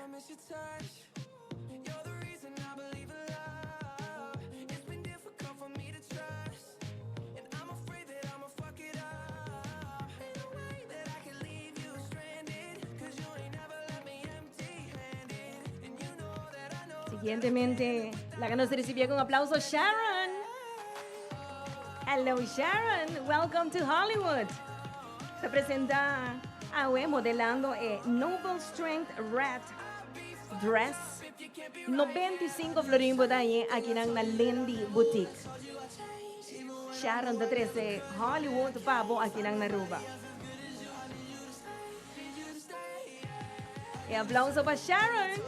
Siguientemente, laga nos recibi cu aplauso Sharon. Hello Sharon, welcome to Hollywood. Ta presenta awe modelando e Noble Strength Red Dress. 95 florin bo ta hañ'é aki nan na Lindy Boutique. Sharon ta trece Hollywood pa bo aki nan na Aruba. E aplauso pa Sharon.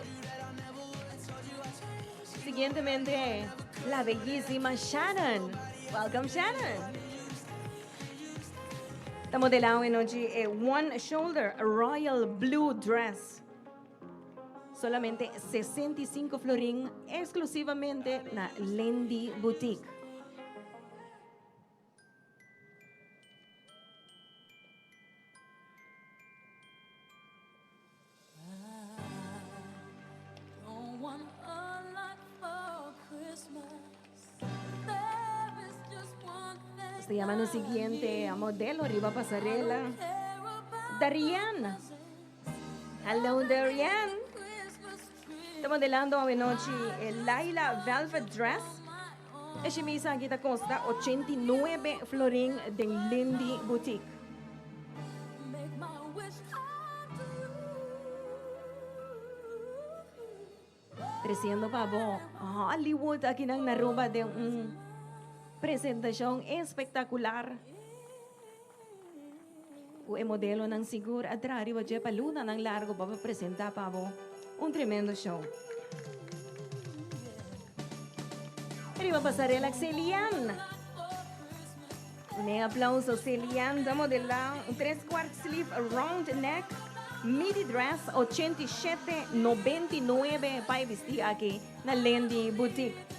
Siguientemente, la bellísima Shannon. Welcome, Shannon. Ta modelando anochi e One Shoulder Royal Blue Dress. Solamente 65 florin exclusivamente na Lendy Boutique. Se llama lo siguiente a modelo riba pasarela. Darian. Hello, Darian. Ta modelando anochi Laila Velvet Dress. E chemise aki ta costa 89 florin den Lindy Boutique. Treciendo pa bo Hollywood aki nan na Aruba den un presentacion espectacular. Cu e modelonan sigur a traha riba dje pa lunanan largo pa bo presenta pa bo un tremendo show. Riba pasarela Celian. Un aplauso Celian ta modela un tres kwart sleeve round neck midi dress 87,99 pa e bisti aki na Lendy Boutique.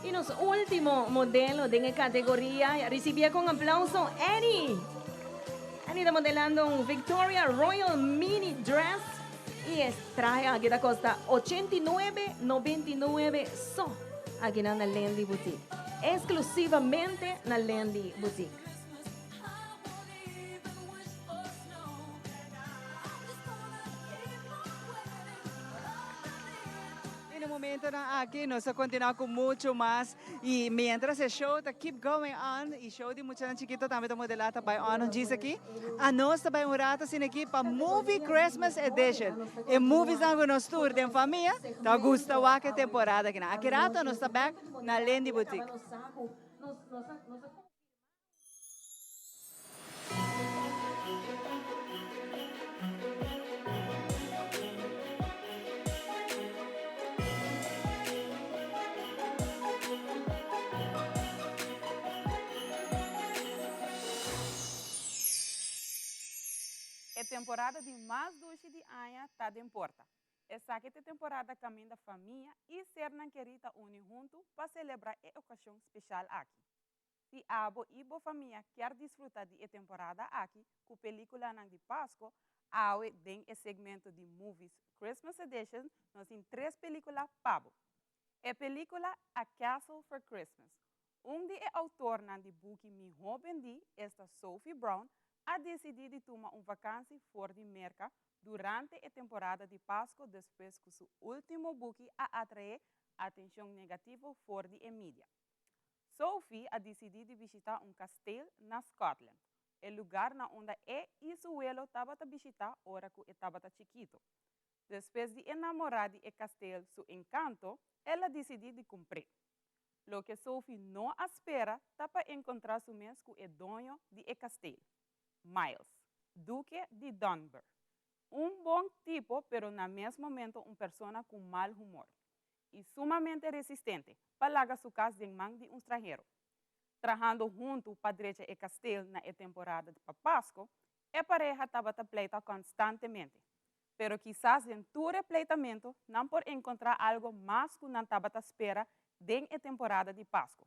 Y nos ultimo modelo den e categoria ricibi con aplauso Annie. Annie ta modelando un Victoria Royal Mini Dress y e trahe aki ta costa 89,99 so aki na Landy Boutique. Exclusivamente na Landy Boutique. Y na momentonan aki nos ta continua cu mucho mas y mientras e show ta keep going on y show di muchanan chikito tambe ta modela ta bay on un djis aki, anos ta bay un rato asina aki pa Movie Christmas Edition. E moviesnan cu nos tur den famia ta gusta wak e temporada akinan. Aki rato nos ta back na Lindy Boutique. E temporada di mas dushi di aña ta den porta. Esaki ta e temporada kaminda famia i sernan kerí ta uni huntu pa selebrá e okashon speshal aki. Si abo i bo famia kier disfruta di e temporada aki ku peliculanan di Pasco, awe den e segmento di Movies Christmas Edition nos tin tres pelicula pa bo. E pelicula A Castle for Christmas. Un di e autornan di buki Mihó Bendí, esta Sophie Brown, a disidí di tuma un vakansi for di Merka durante e temporada di Pasco despues ku su último buki a atraé atenshon negativo for di e media. Sophie a disidí di bishitá un kasteel na Scotland, e lugar na unda e i su welo tabata bishitá ora ku e tabata chikitu. Despues di e namorá di e kasteel su enkanto, el a disidí di kumpr'é. Loke Sophie no a spera ta pa enkontrá su mes ku e doño di e kasteel, Miles, duke di Dunbar. Un bon tipo pero na mes momento un persona ku mal humor. i sumamente resistente pa laga su kas den man di un stranhero. Trahando huntu pa drecha e kasteel na e temporada pa Pasko, e pareha tabata pleita konstantemente. Pero kisas den tur e pleitamento nan por enkontrá algo mas ku nan tabata spera den e temporada di Pasko.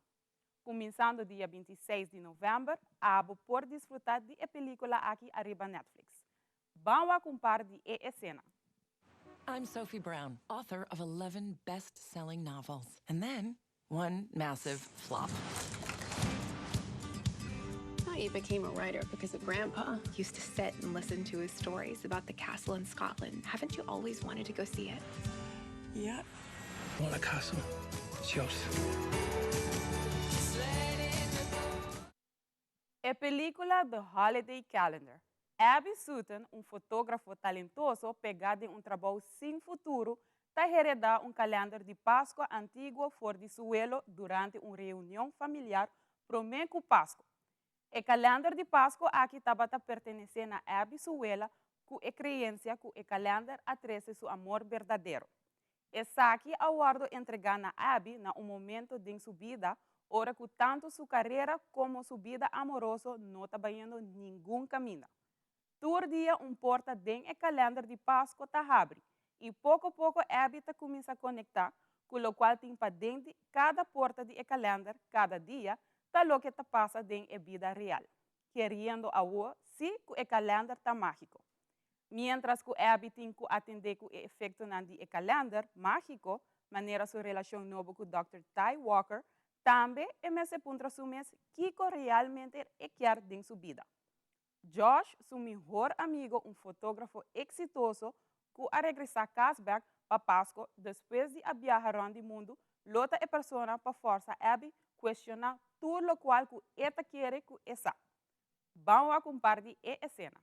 Kuminsando dia 26 di novèmber, abo por disfrutá di e pelíkula aki ariba Netflix. Ban wak un par di e esena. I'm Sophie Brown, author of 11 best-selling novels. And then, one massive flop. I you became a writer because of Grandpa. Used to sit and listen to his stories about the castle in Scotland. Haven't you always wanted to go see it? Yeah. Want a castle? It's yours. E pelíkula The Holiday Calendar. Abby Sutton, un fotógrafo talentoso pegá den un trabou sin futuro, ta heredá un kalènder di Paskua antiguo for di su welo durante un reunion familiar promé ku Paskua. E kalènder di Paskua aki tabata pertenesé na Abby su wela ku e kreensia ku e kalènder a trese su amor berdadero. Esaki a wòrdu entregá na Abby na un momento den su bida ora ku tantu su karera komo su bida amoroso no ta bayendo ningun kaminda. Tur dia un porta den e kalènder di Pasko ta habri i poko poko Abby ta kuminsá konektá ku lokual tin paden di kada porta di e kalènder kada dia ta loke ta pasa den e bida real, keriendo awo sí ku e kalènder ta mágiko. Miéntras ku Abby tin ku atendé ku e efektonan di e kalènder mágiko, manera su relashon nobo ku Dòkter Ty Walker, tambe e mester puntra su mes kiko realmente e kier den su bida. Josh, su mihor amigo, un fotógrafo eksitoso ku a regresá kas bèk pa Pasko despues di a biaha rònt di mundu, lo ta e persona pa fòrsa Abby kuestioná tur lokual ku e ta kere ku e sa. Ban wak un par di e esena.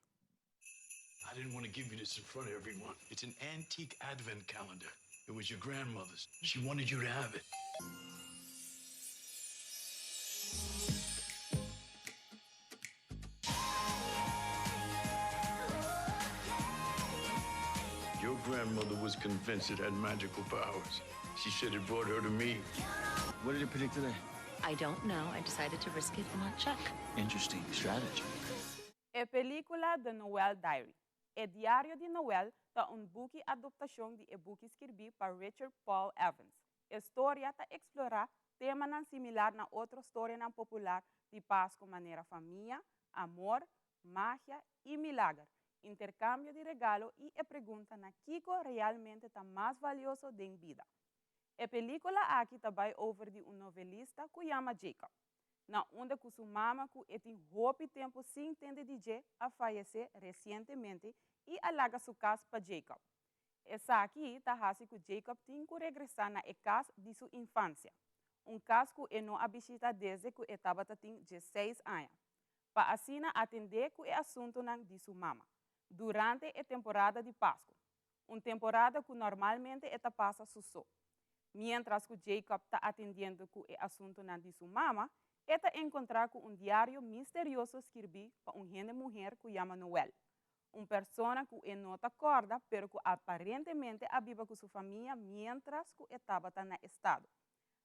I didn't want to give you this in front of everyone. It's an antique advent calendar. It was your grandmother's. She wanted you to have it. Your grandmother was convinced it had magical powers. She said it brought her to me. What did it predict today? I don't know. I decided to risk it and not check. Interesting strategy. E pelíkula The Noel Diary, E Diario di Noel, ta un buki adoptashon di e buki skirbí pa Richard Paul Evans. E storia ta eksplorá temanan similar na otro storianan popular di Pasku manera famia, amor, magia i milager, interkambio di regalo i e pregunta na kiko realmente ta mas valioso den bida. E pelíkula aki ta bai over di un novelista ku yama Jacob, na unda ku su mama ku e tin hopi tempu sin tende di dje a fayesé resientemente i a laga su kas pa Jacob. Esaki ta hasi ku Jacob tin ku regresá na e kas di su infansia, un kas ku e no a bishita desde ku e tabata tin diesseis aña, pa asina atendé ku e asuntunan di su mama durante e temporada di Pasku, un temporada ku normalmente e ta pasa su so. Miéntras ku Jacob ta atendiendo ku e asuntunan di su mama, e ta enkontrá ku un diario misterioso skirbí pa un hende muher ku yama Noel, un persona ku e no ta kòrda pero ku aparentemente a biba ku su famia miéntras ku e tabata na estado.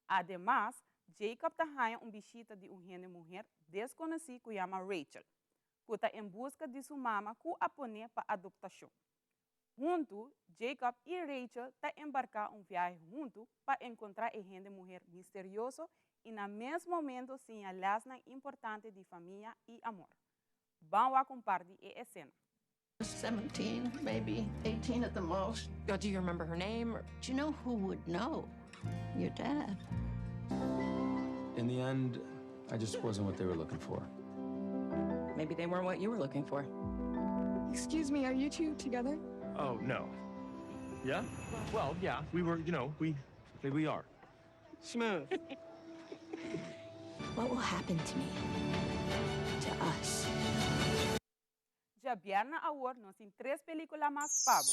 Ademas, Jacob ta haña un bishita di un hende muher deskonosí ku yama Rachel, ku ta en buska di su mama ku a pon'é pa adoptashon. Huntu, Jacob i Rachel ta embarká un viahe huntu pa enkontrá e hende muher misterioso i na mes momento siña lèsnan importante di famia i amor. Ban wak un par di e esena. 17, maybe 18 at the most. Do you remember her name? Do you know who would know? Your dad. In the end, I just wasn't what they were looking for. Maybe they weren't what you were looking for. Excuse me, are you two together? Oh, no. Yeah? Well, yeah, we were, you know, we, we are. Smooth. What will happen to me? To us? Djabièrnè awor nos tin tres pelíkula mas pa bo.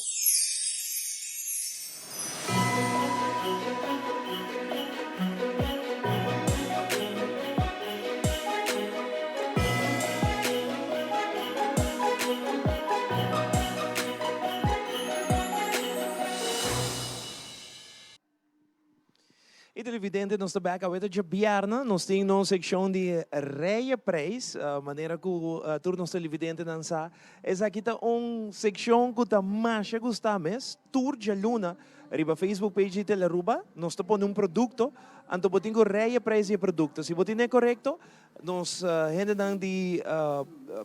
Y televidente nos ta bek awe ta djabièrnè nos tin nos seccion di Reye Prijs manera cu tur nos televidentenan sa esaki ta un seccion cu ta masha gusta mes tur djaluna riba Facebook page di Telearuba nos ta pone un producto anto bo tin cu Reye Prijs di e producto si bo tin e corecto nos hendenan di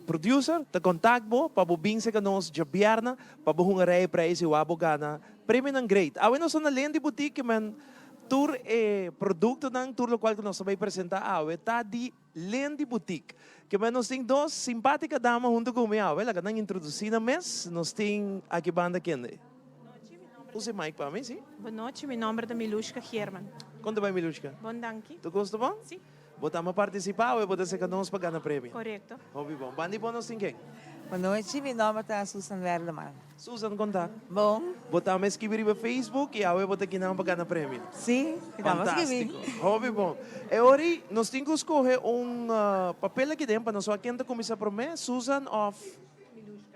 producer ta contact bo pa bo bin cerca nos djabièrnè pa bo hunga Reye Prijs y wak bo gana Premionan great. Awe nos ta na Lendi Boutique men tur e productonan, tur locual cu nos ta bay presenta awe ta di Lendi Boutique. Ke men nos tin dos simpatica dama hunto cu mi awe, laga nan introduci nan mes. Nos tin aki banda kende? Usa e mic pa mi, si. Bon nochi, mi nomber ta Milushka Geerman. Con ta bay Milushka? Bon danki. Tur cos ta bon? Si. Bo ta ama participa awe bo ta seca nos pa gana premio? Corecto. Hopi bon. Banda di bo nos tin ken? Bon nochi, mi nomber ta Susan Werleman. Susan con ta? Bon. Bo ta ama skibi riba Facebook y awe bo ta kinan pa gana premio? Si, mi ta ama skibi. Fantastico. Hopi bon. E ora ei nos tin cu scoge un papel aki den pa nos wak ken ta cuminsa prome, Susan of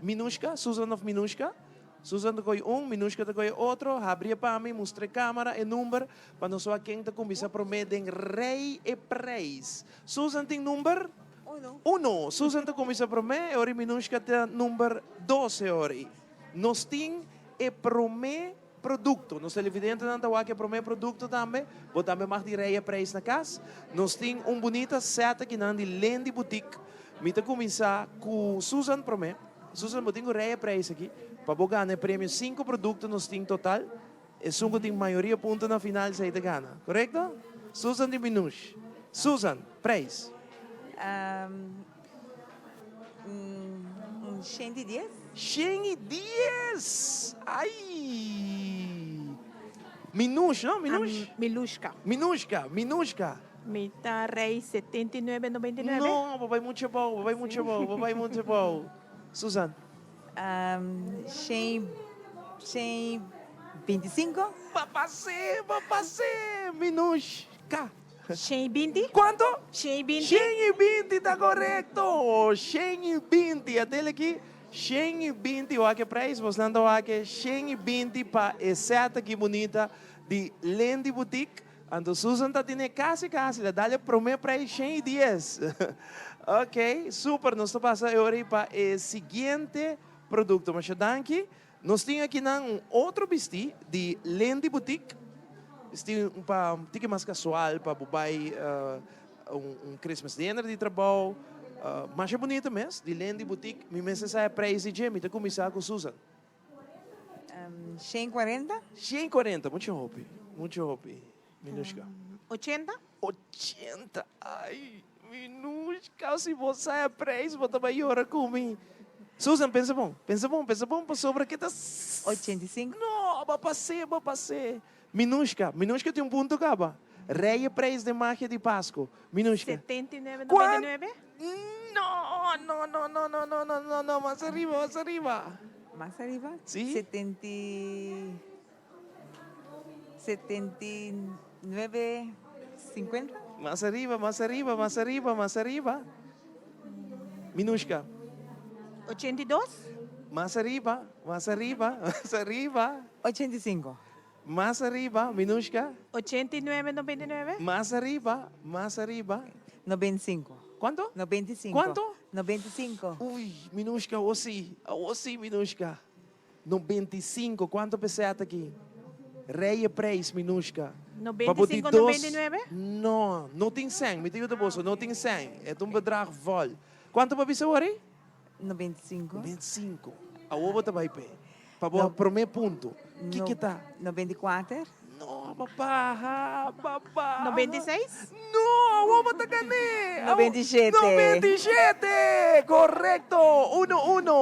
Minushka? Susan of Minushka? Susan ta kohe un, Minushka ta kohe otro, habri e pa mi, mustra e camera, e number, pa nos wak ken ta cuminsa prome den rei e prijs. Susan tin number? Uno. Uno. Susan ta cuminsa prome, e ora Minushka ta number dos e ora ei. Nos tin e prome producto. Nos televidentenan ta wak e prome producto tambe. Bo tambe mag di rei e prijs na cas. Nos tin un bunita set akinan di Lendi Boutique. Mi ta cuminsa cu Susan prome. Susan, bo tin cu rei e prijs aki pa bo gana e premio. Cinco producto nos tin total. Esun cu tin mayoria punto na final esey ta gana. Corecto? Susan di Minush. Susan, prijs. Un shen di dies. Shen i dies! Ai! Minush, no? Minush? Milushka. Minushka, Minushka. Mi ta rei 79, 99. No, bo bai mucho abou, bo bai mucho abou, bo bai mucho abou. Susan. Shen, shen bintisinko. Bo pas'é, bo pas'é, Minushka. Shen i binti. Kuanto? Shen i binti. Shen i binti ta korekto! Shen i binti. Atel aki, shen i binti. Wak e prijs, bosnan ta wak e shen i binti pa e sèt aki bunita di Lendi Boutique. Anto Susan ta tene casi casi, la dal e prome prijs 110. Ok, super, nos ta pasa e ora ei pa e siguiente producto. Masha danki. Nos tin akinan un otro bisti di Lendi Boutique. Bisti un pa un tiki mas casual pa bo bay un Christmas dinner di trabou. Masha bunita mes, di Lendy Boutique. Mi mester sa e prijs di dje, mi ta cuminsa cu Susan. 140. 140, mucho hopi, mucho hopi, Minushka. 80. 80, ay, Minushka, si bo sa e prijs bo ta bay yora cu mi. Susan, pensa bon, pensa bon, pensa bon pasobra ke ta. 85. No, bo a pas'é, bo a pas'é. Minushka, Minushka tin un punto caba. Rey e prijs den magia di Pasco. Minushka. 79,99. No, no, no, no, no, no, no, no, no, mas ariba, mas ariba. Mas ariba? Si. Setenti, 79, 50. Mas ariba, mas ariba, mas ariba, mas ariba. Minushka. 82. Mas ariba, mas ariba, mas ariba. 85. Mas ariba, Minushka. 89, 99. Mas ariba, mas ariba. 95. Cuanto? 95. Cuanto? 95. Uy, Minushka, awo si, awo si, Minushka. 95, cuanto peseta aki? Rey e prijs, Minushka. Pa bo di 95, dos. 99? No, no tin cen, mi ta yuda boso, no tin cen. E ta un bedrag vol. Cuanto bo a bisa awor ei? 95. 95. Awor bo ta bai p'e. Pa bo promé punto. Kiko ta? 94. No, bo baha, bo baha. 96. No, awor bo ta gané. 97. 97! Korekto! Uno, uno.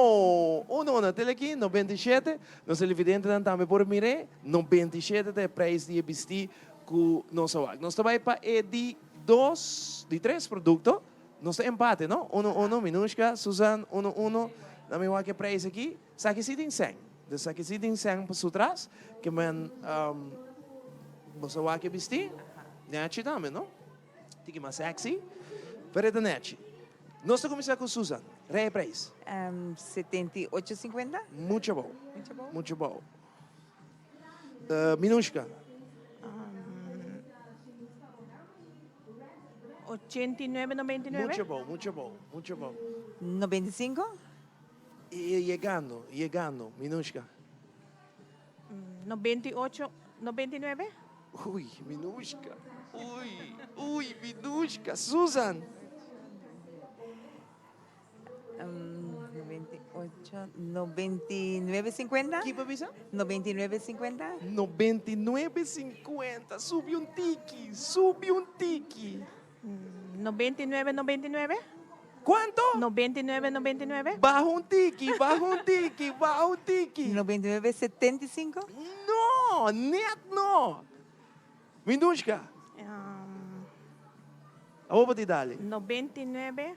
Uno, uno. Tel aki, 97. Nos televidentenan tambe por mir'é. 97 ta e prijs di e bistí ku nos a wak. Nos ta bai pa e di dos, di tres produkto. Nos ta empate, no? Uno, uno, Minushka, Susan, uno, uno. Na mi wak e prijs aki. Esaki si tin sèn. Dus esaki si tin sèn pa su tras. Ke men boso a wak e bistí. Nèchi tambe, no? Tiki mas sexy. Pero e ta nèchi. Nos ta kuminsá ku Susan. Rei e prijs. 78 cincuenta. Mucho abou. Mucho abou. Mucho abou. Minushka. 89, 99. Mucho abou, mucho abou, mucho abou. 95. Yegando, yegando, Minushka. 98, 99. Uy, Minushka. Uy, uy, Minushka. Susan. 98, 99 50. Ki bo bisa? 99 50. 99 50. Subi un tiki, subi un tiki. 99, 99. Kuanto? 99, 99. Baha un tiki, baha un tiki, baha un tiki. 99 75. No, net no. Mindushka. Awor bo tin dale. 99,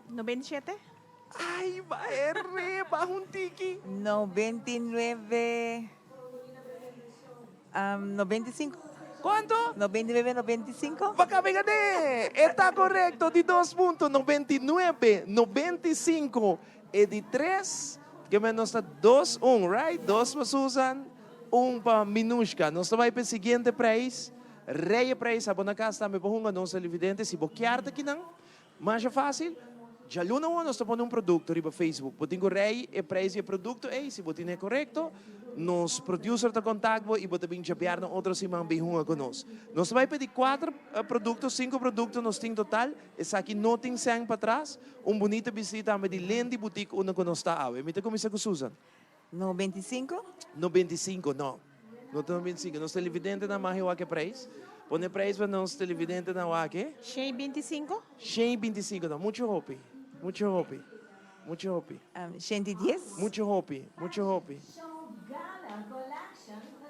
97. Ay, ba erre, baha un tiki. 99, 95. Cuanto? 99, 95. Bo caba gané! E ta corecto, di dos punto, 99, 95. E di tres, ke men nos ta dos un, right? Dos pa Susan, un pa Minushka. Nos ta bai pa e siguiente prijs. Rey e prijs, abo na cas tambe por hunga nos televidente. Si bo kier ta kinan, masha facil. Djaluna awor nos ta pone un producto riba Facebook. Bo tin cu rey e prijs di e producto ey. Si bo tin e corecto, nos producer ta contact bo y bo ta bin djabièrnè otro siman bin hunga cu nos. Nos ta bai pidi cuater producto, cinco producto nos tin total. Esaki no tin sèn patras. Un bunita bistí tambe di Lendy Boutique unda cu nos ta awe. Mi ta cuminsa cu Susan. 95? 95, no. No ta 95. Nos televidentenan mag e wak e prijs. Pone prijs pa nos televidentenan wak e. 125? 125, no. Mucho hopi. Mucho hopi. Mucho hopi. 110? Mucho hopi. Mucho hopi.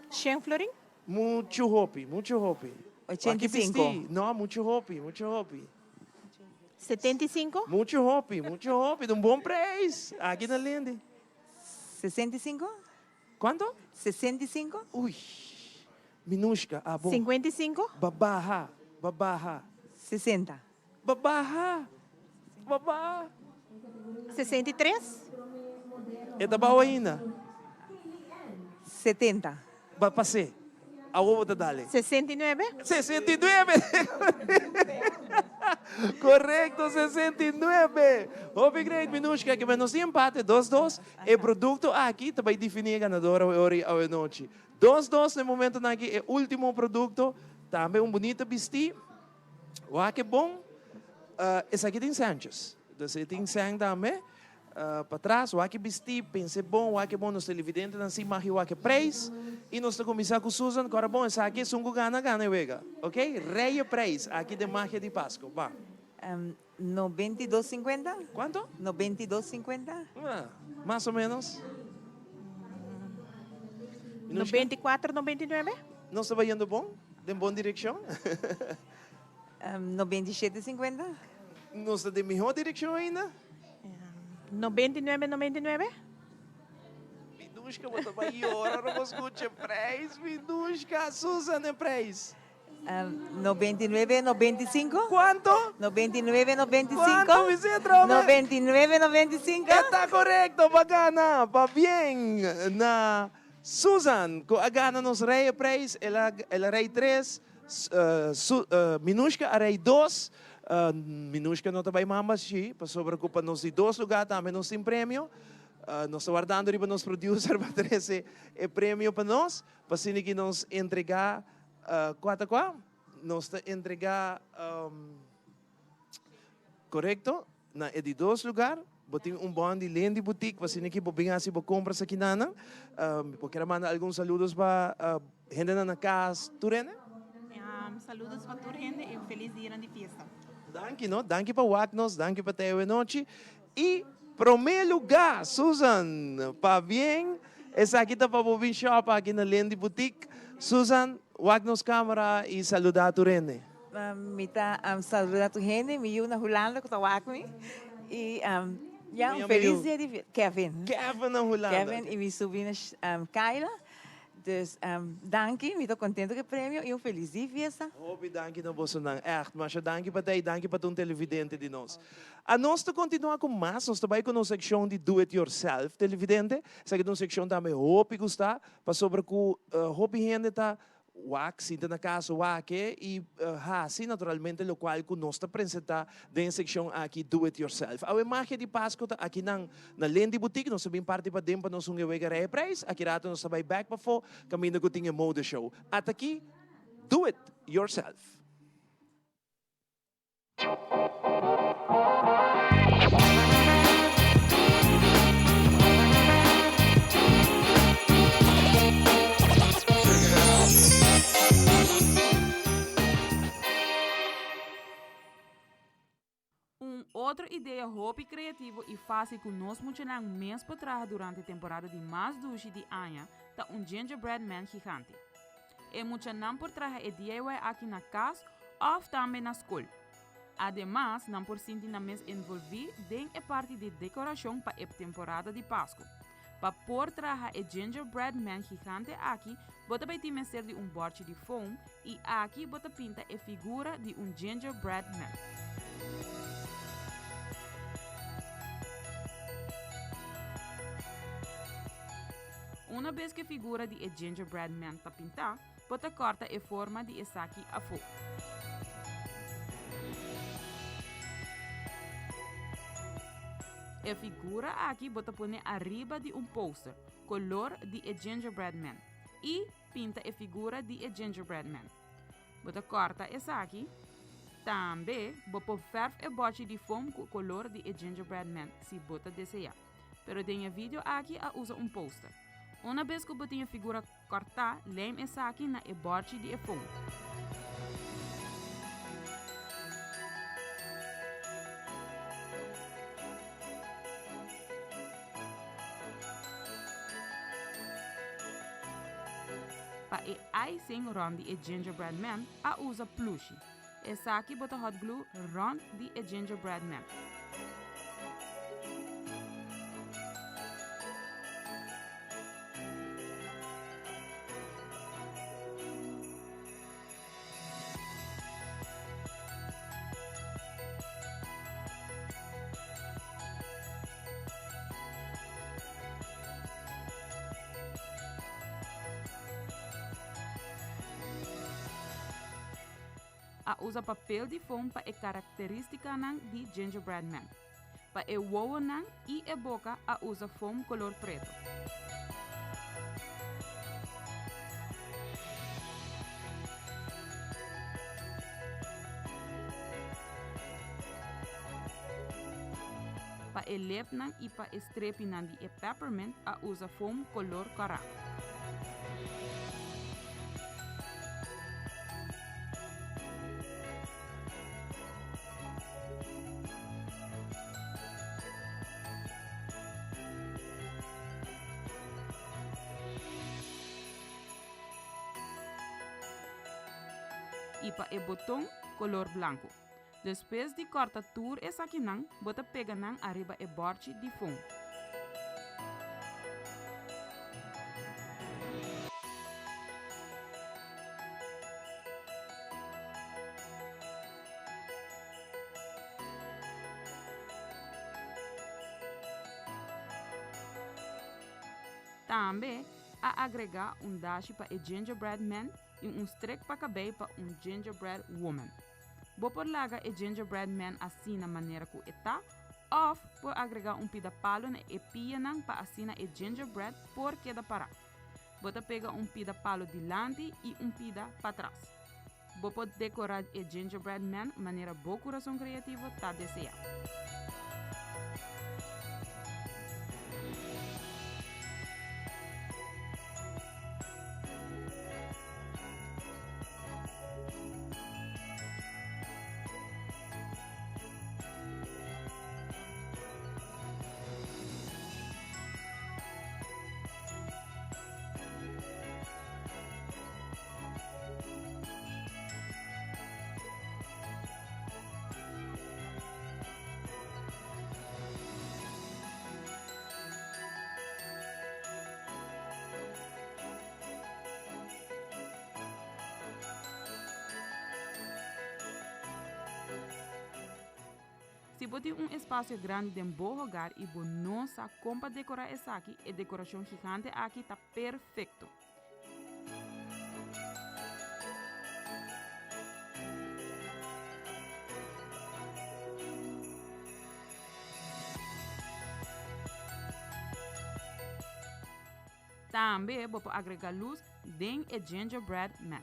100 florin? Mucho hopi. Mucho hopi. 85? No, mucho hopi. Mucho hopi. 75? Mucho hopi, mucho hopi. Ta un bon prijs. Aki na Lindi. 65? Cuanto? 65? Uy, Minushka, abo. 55? Ba baha, ba baha. 60. Ba baha, ba baha. 63? E ta bao ainda. 70. Ba pas'é. Awo bo ta dale. 69. 69! Korekto, 69! Hopi great, Minushka, ke men nos tin empate, dos dos. E produkto aki ta bai definí e ganador awe ora i awe nochi. Dos dos na e momentonan aki, e último produkto, tambe un bunita bistí. Wak e bon, esaki tin Sanchez. Dus e tin San tambe. Patras, wak e bistí, pensa e bon, wak e bon. Nos televidentenan si mag i wak e prijs. I nos ta kuminsá ku Susan. Kòrda bon, esaki esun ku gana, gana e wega. Ok? Rei e prijs aki den Magia di Pasco. Ba. 92 cincuenta. Kuanto? 92 cincuenta. Mas o menos. 94, 99. Nos ta bayendo bon? Den bon direkshon? 97 cincuenta. Nos ta den mihó direkshon ainda? 99, 99. Minushka, bo ta bai yora ora bo skucha prijs, Minushka. Susan, e prijs. 99, 95. Kuanto? 99, 95. Kuanto, mi Cetra? 99, 95. Ta korekto, bo a gana. Pabien na Susan, ku a gana nos rei e prijs. El a, el a rei tres, su, Minushka a rei dos. Minushka no ta bai mamba shi, pasobra ku pa nos di dos lugá tambe nos tin premio. Nos ta wardando riba nos producer pa trese e premio pa nos, pa asina ki nos entregá kua ta kua? Nos ta entregá, korekto, na e di dos lugar. Bo tin un bon di Lendi Boutique, pa asina ki bo bin hasi bo kompras akinanan. Bo kier a manda algun saludos pa hendenan na kas, tur hende? Saludos pa tur hende i un felis dianan di fiesta. Danki no, danki pa wak nos, danki pa ta e nochi. I promé lugá, Susan, pabien, esaki ta pa bo bin shop aki na Lendi Boutique. Susan, wak nos kamera i saludá tur hende. Mi ta saluda tur hende, mi yu na Hulanda ku ta wak mi. I ya, un felis dia di fiesta. Kevin. Kevin na Hulanda. Kevin i mi subrina Kayla. Dus danki, mi ta kontento ku e premio i un felis dia di fiesta. Hopi danki na bosonan, ègt. Masha danki pa ta ei, danki pa ta un televidente di nos. Anos ta kontinuá ku mas, nos ta bai ku nos sekshon di Do It Yourself, televidente. Esaki ta un sekshon tambe hopi gustá, pasobra ku hopi hende ta Wak, sinta na kas wak e i hasi naturalmente lokual ku nos ta presentá den e sekshon aki Do It Yourself. Awe magia di Pasko ta akinan na Lendi Boutique. Nos ta bin parti paden pa nos hunga e wega rei prijs. Aki rato nos ta bai bèk pafó kaminda ku tin e mode show. At'aki Do It Yourself. Un otro idea hopi creativo y facil cu nos muchanan mes por traha durante temporada di mas dushi di aña ta un gingerbread man gigante. E muchanan por traha e DIY aki na cas of tambe na scol. Ademas, nan por sinti nan mes envolvi den e parti di decoracion pa e temporada di Pascu. Pa por traha e gingerbread man gigante aki, bo ta bay tin mester di un borchi di foam y aki bo ta pinta e figura di un gingerbread man. Una bes ku e figura di e gingerbread man ta pintá, bo ta kòrta e forma di esaki afó. E figura aki bo ta pone ariba di un poster, kolor di e gingerbread man, i pinta e figura di e gingerbread man. Bo ta kòrta esaki. Tambe bo por fèrf e bòchi di foam ku kolor di e gingerbread man si bo ta deseá. Pero den e video aki a usa un poster. Una bes ku bo tin e figura kòrtá, lijm esaki na e bòrchi di e foam. Pa e icing rònt di e gingerbread man a usa plushi. Esaki bo ta hot glue rond di e gingerbread man. A usa papel di foam pa e karakteristikanan di gingerbread man. Pa e wowonan i e boka a usa foam kolor preto. Pa e lepnan i pa e strepinan di e peppermint a usa foam kolor kòrá. I pa e boton kolor blanku. Despues di kòrta tur esakinan, bo ta pega nan ariba e bòrchi di fon. Tambe a agregá un dashi pa e gingerbread man i un strek pa kabei pa un gingerbread woman. Bo por laga e gingerbread man asina manera ku e ta òf por agregá un pida palu na e pianan pa asina e gingerbread por keda pará. Bo ta pega un pida palu dilanti i un pida patras. Bo por dekorá e gingerbread man manera bo kurason kreativo ta deseá. Si bo tin un espasio grandi den bo hogar i bo no sa kon pa dekorá esaki, e dekorashon gigante aki ta perfekto. Tambe bo por agrega lus den e gingerbread man.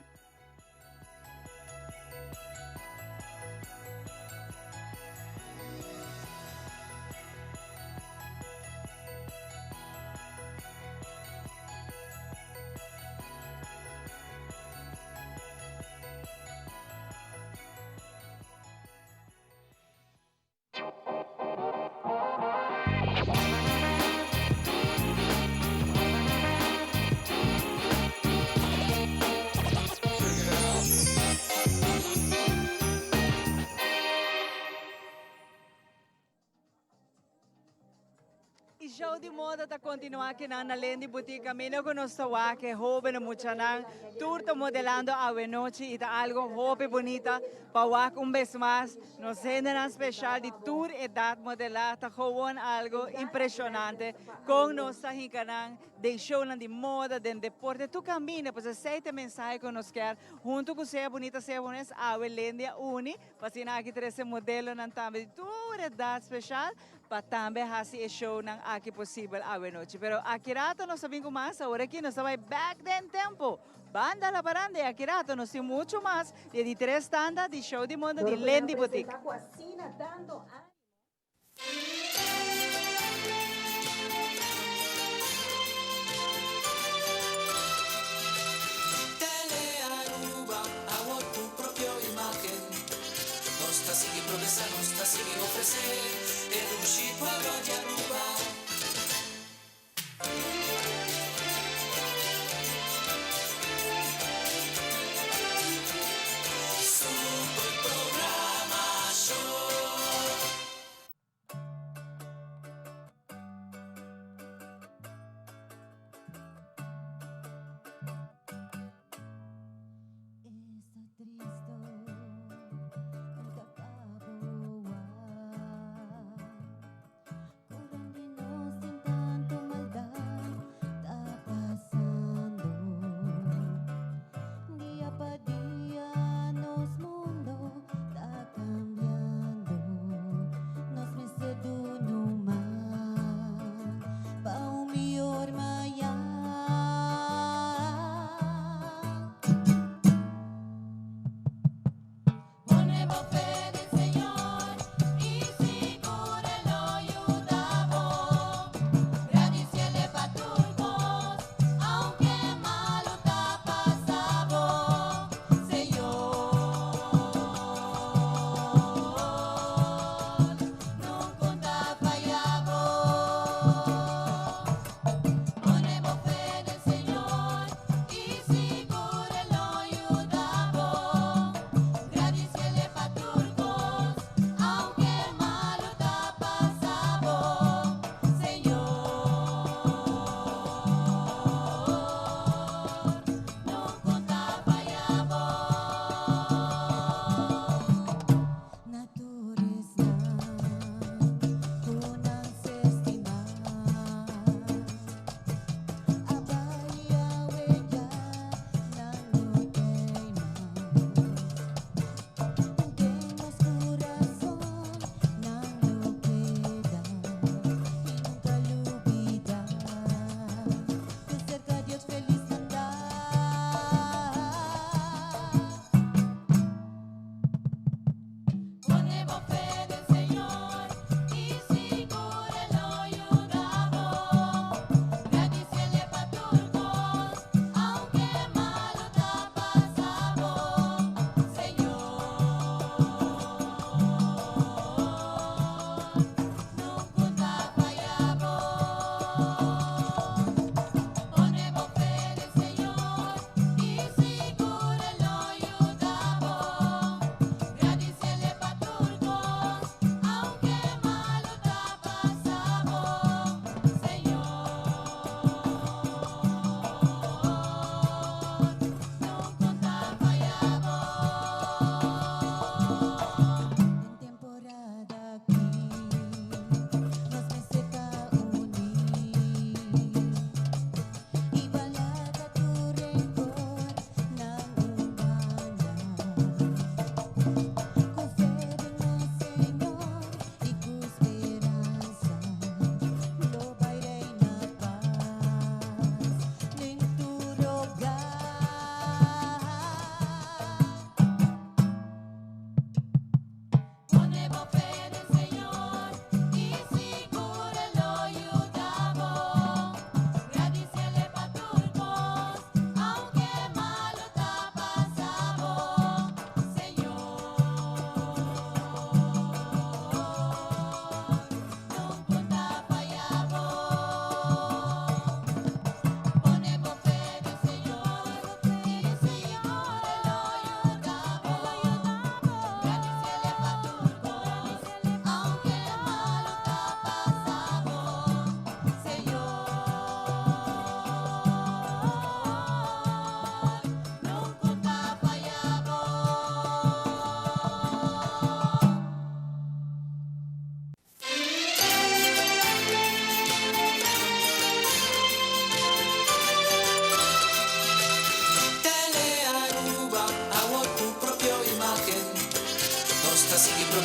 E show di moda ta continua aki nan na Lendi Boutique caminda cu nos ta wak e hoben e muchanan tur ta modelando awe nochi y ta algo hopi bunita pa wak un bes mas nos hendenan special di tur edad modela ta gewoon algo impresionante con nos ta hinca nan den shownan di moda den deporte tur caminda pues esey ta e mensahe cu nos kier hunto cu Sea Bunita Sea Bones awe Lendi a uni pa asina aki trece modelonan tambe di tur edad special pa tambe haci e shownan aki posibel awe nochi. Pero aki rato nos ta bin cu mas, awor aki nos ta bay back den tempo. Banda la baranda y aki rato nos tin mucho mas di e di tres tanda di Show di Mondo di Lendi Boutique. Tele Aruba, awor tu propio imagen. Nos ta sigui progresa, nos ta sigui ofrece e dushi pueblo di Aruba. Super programacion.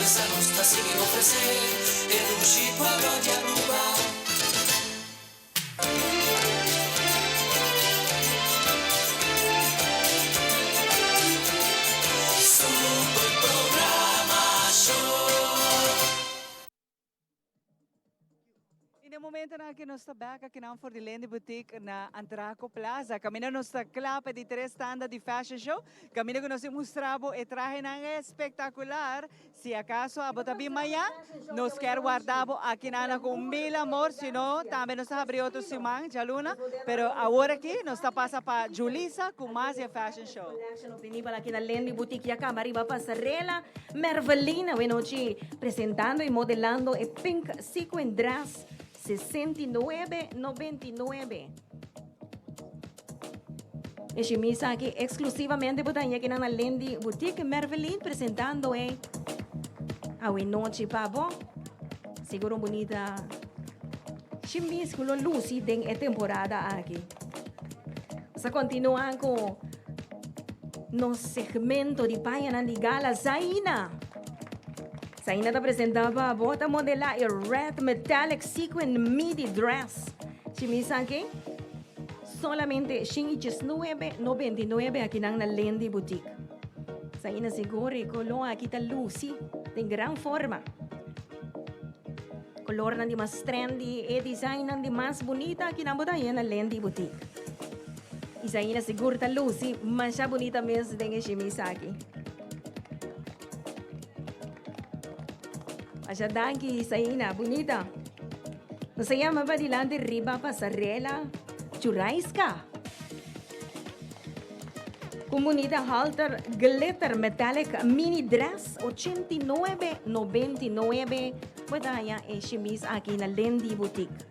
Bisa nos ta sigui ofresé e dushi pueblo di Aruba. Super programacion. Y na momentonan aki nos ta bek akinan for di Lendy Boutique na Antraco Plaza. Caminda nos ta cla pa e di tres tanda di Fashion Show. Caminda cu nos tin mustra bo e trahenan espectacular. Si acaso abo ta bin mañan, nos kier warda bo akinan cu un mil amor. Si no, tambe nos ta habri otro siman, djaluna. Pero awor aki nos ta pasa pa Julisa cu mas di e Fashion Show. Bini pa aki na Lendy Boutique ya caba riba pasarela. Mervelina wenochi presentando y modelando e pink sequin dress 69,99. E shimisa aki exclusivamente bo ta haña akinan na Lendy Boutique. Mervelin presentando e awenochi pa bo. Sigur un bunita shimis ku lo lusi den e temporada aki. Nos a continua ku nos segmento di pañanan di gala Zaina. Zaina ta presenta pa bo ta modela e red metallic sequin midi dress. Shimis aki solamente shin y 19 99 akinan na Lendy Boutique. Zaina sigur e color aki ta luci den gran forma. Colornan di mas trendy, e designnan di mas bunita akinan bo ta haña na Lendy Boutique. Y Zaina sigur ta luci masha bunita mes den e shimis aki. Masha danki Zaina, bunita. Nos a yama padilanti riba pasarela Churaiska. Cu bunita halter glitter metallic mini dress 89,99 bo ta haña e shimis aki na Lendy Boutique.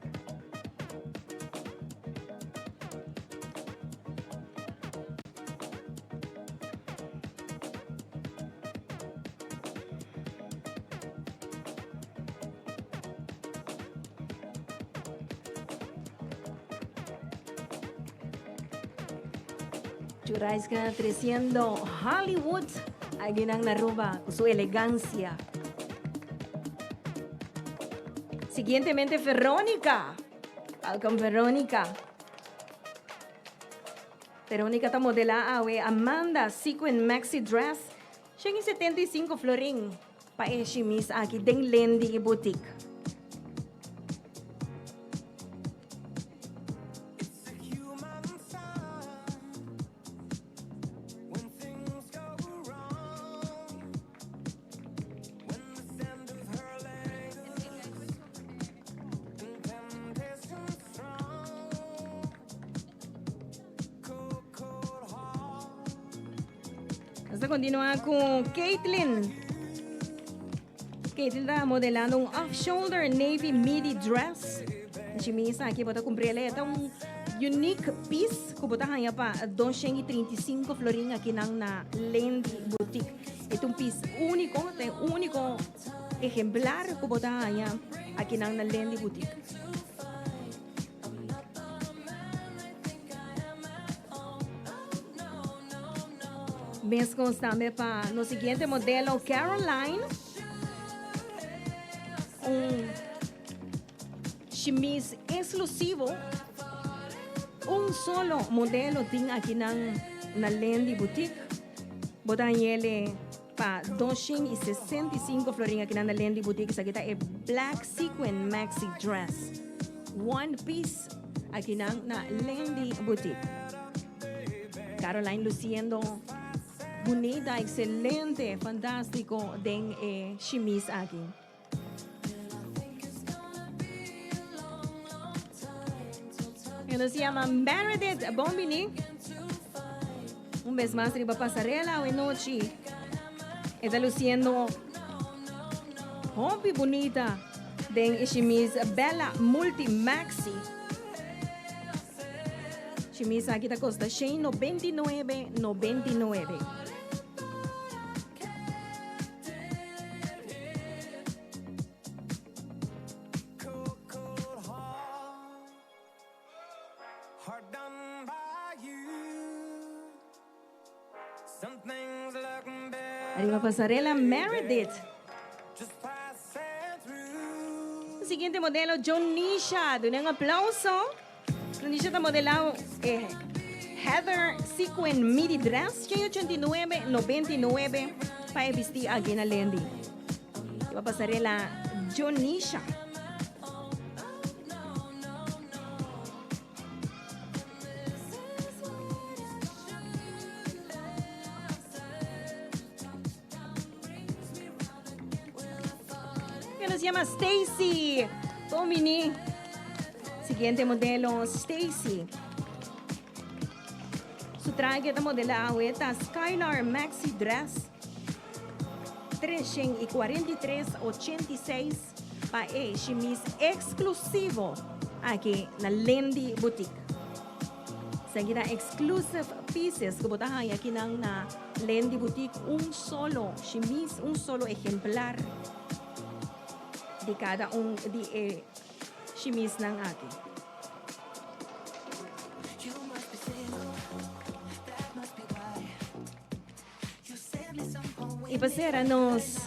Churaiska treciendo Hollywood aginan na Aruba cu su elegancia. Siguientemente Veronica. Welcome Veronica. Veronica ta modela awe Amanda Sequin Maxi Dress 175 florin pa e shimis aki den Lendy Boutique. Nos ta continua cu Caitlin. Caitlin ta modelando un off-shoulder navy midi dress. Chimisa aki bo ta cumprele. Ta un unique piece cu bo ta haya pa 235 florin aki nan na Lendy Boutique. E ta un piece unico, ta e unico ejemplar cu bo ta haya aki nan na Lendy Boutique. Mescos tambe pa nos siguiente modelo Caroline. Un chemise exclusivo. Un solo modelo tin aki nan na Lendy Boutique. Bo ta hañele pa 265 florin aki nan na Lendy Boutique. Esaki ta e black sequin maxi dress. One piece aki nan na Lendy Boutique. Caroline luciendo bunita, excelente, fantástico den e chemise aki. E nos llama Meredith Bombini. Un vez mas riba pasarela hoy nochi. Está luciendo hopi bunita den e chemise Bella Multi Maxi. Chemise aki ta costa 199,99. Ariba pasarela Meredith. Siguiente modelo Jonisha, duna un aplauso. Jonisha ta modela e Heather Sequin midi dress, 189,99 pa e bisti aki na Lendi. Riba pasarela Jonisha. Que nos llama Stacy. Tomini. Siguiente modelo, Stacy. Su traje ta modela ta Skylar Maxi Dress. 343,86 pa e shimis exclusivo aki na Lendi Boutique. Esaki ta exclusive pieces ku bo ta haña akinan na Lendi Boutique, un solo shimis, un solo ehemplar di kada un di e shimisnan aki. Y pa cera nos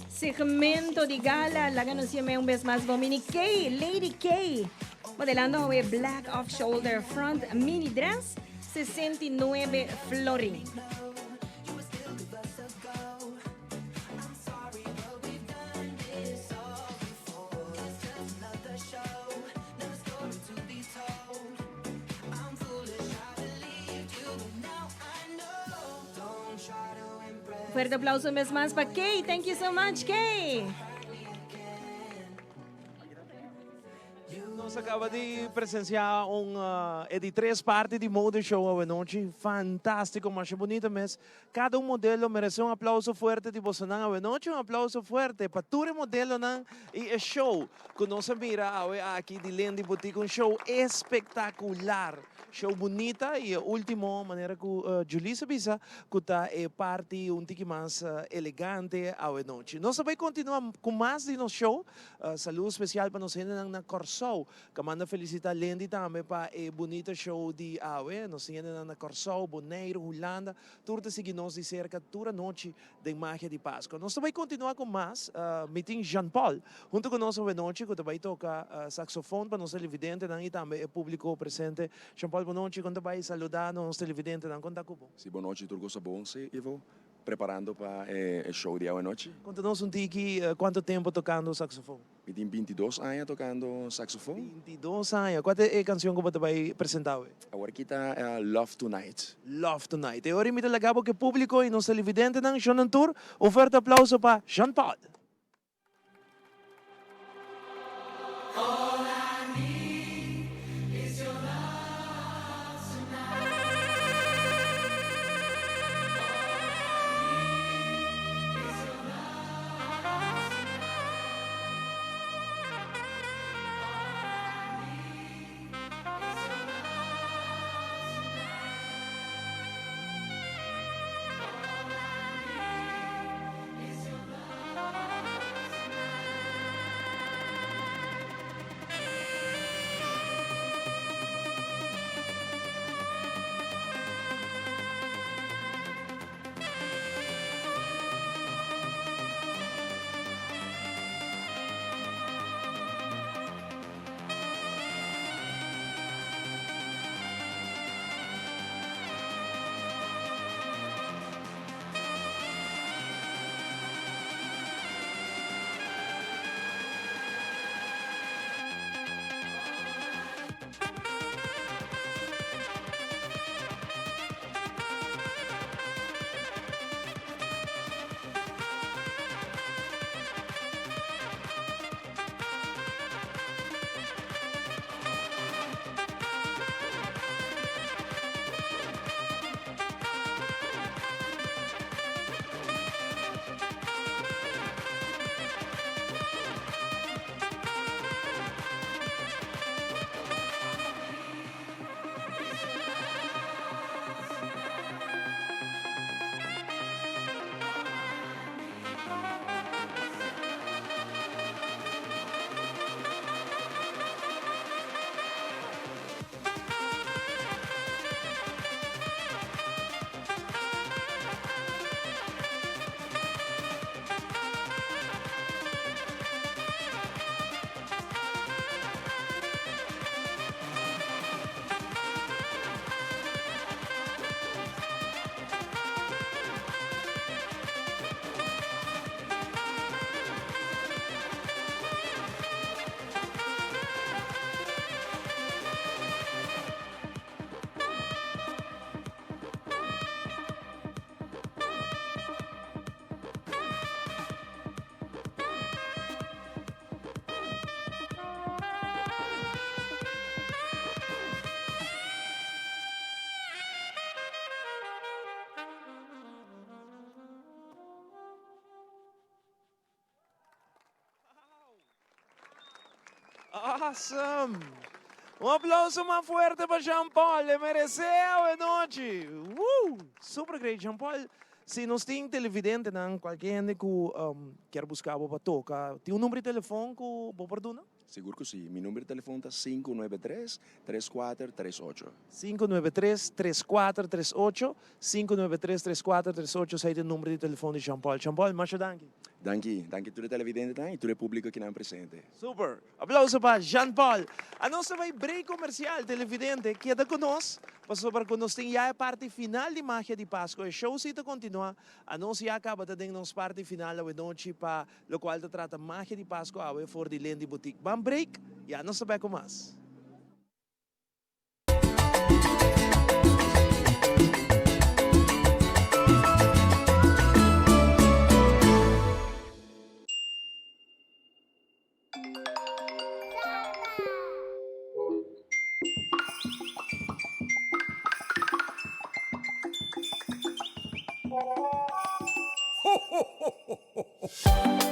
segmento di gala, laga nos yama un bes mas bo Mini K, Lady K, modelando awe black off shoulder front mini dress, 69 florin. Fuerte aplauso un bes mas pa Kay. Thank you so much, Kay. Nos a caba di presencia un e di tres parti di Mode Show awenochi. Fantastico, masha bunita mes. Cada un modelo merece un aplauso fuerte di bosonan awenochi. Un aplauso fuerte pa tur e modelonan y e show cu nos a mira awe aki di Lendi Boutique. Un show espectacular. Show bunita y e ultimo manera cu Julissa bisa cu ta e parti un tiki mas elegante awe nochi. Nos ta bay continua cu mas di nos show. Saludo special pa nos hendenan na Corsou. Ca manda felicita Lendi tambe pa e bunita show di awe. Nos hendenan na Corsou, Boneiru, Hulanda tur ta sigui nos di cerca tur anochi den Magia di Pasco. Nos ta bay continua cu mas. Mi tin Jean Paul hunto cu nos awenochi cu ta bay toca saxofon pa nos televidentenan y tambe e publico presente. Jean Paul bonochi, con ta bay saluda nos televidentenan? Con ta cu bo? Si bonochi tur cosa bon si Ivo, preparando pa e show di awenochi. Conta nos un tiki cuanto tempo tocando saxofon? Mi tin bintidos aña tocando saxofon. Bintidos aña. Cua ta e cancion cu bo ta bay presenta awe? Awor aki ta Love Tonight. Love Tonight. E ora mi ta laga bo cu e publico y nos televidentenan, Shonan tur, un fuerte aplauso pa Jean Paul. Awesome! Un aplauso mas fuerte pa Jean Paul, e merece awe nochi! Woo! Super great Jean Paul. Si nos tin televidentenan, cualke hende cu kier busca bo pa toca, tin un number di telefon cu bo por duna? Sigur cu si. Mi number di telefon ta 593 3438. 593 3438, 593 3438 esei ta e number di telefon di Jean Paul. Jean Paul, masha danki. Danki. Danki tur e televidentenan y tur e publico kinan presente. Super! Aplauso pa Jean Paul. Anos ta bai break comercial, televidente, keda cu nos, pasobra cu nos tin ya e parti final di Magia di Pasco. E show si ta continua. Anos ya caba ta den nos parti final awenochi pa locual ta trata Magia di Pasco awe for di Lendy Boutique. Ban break y anos ta bek cu mas.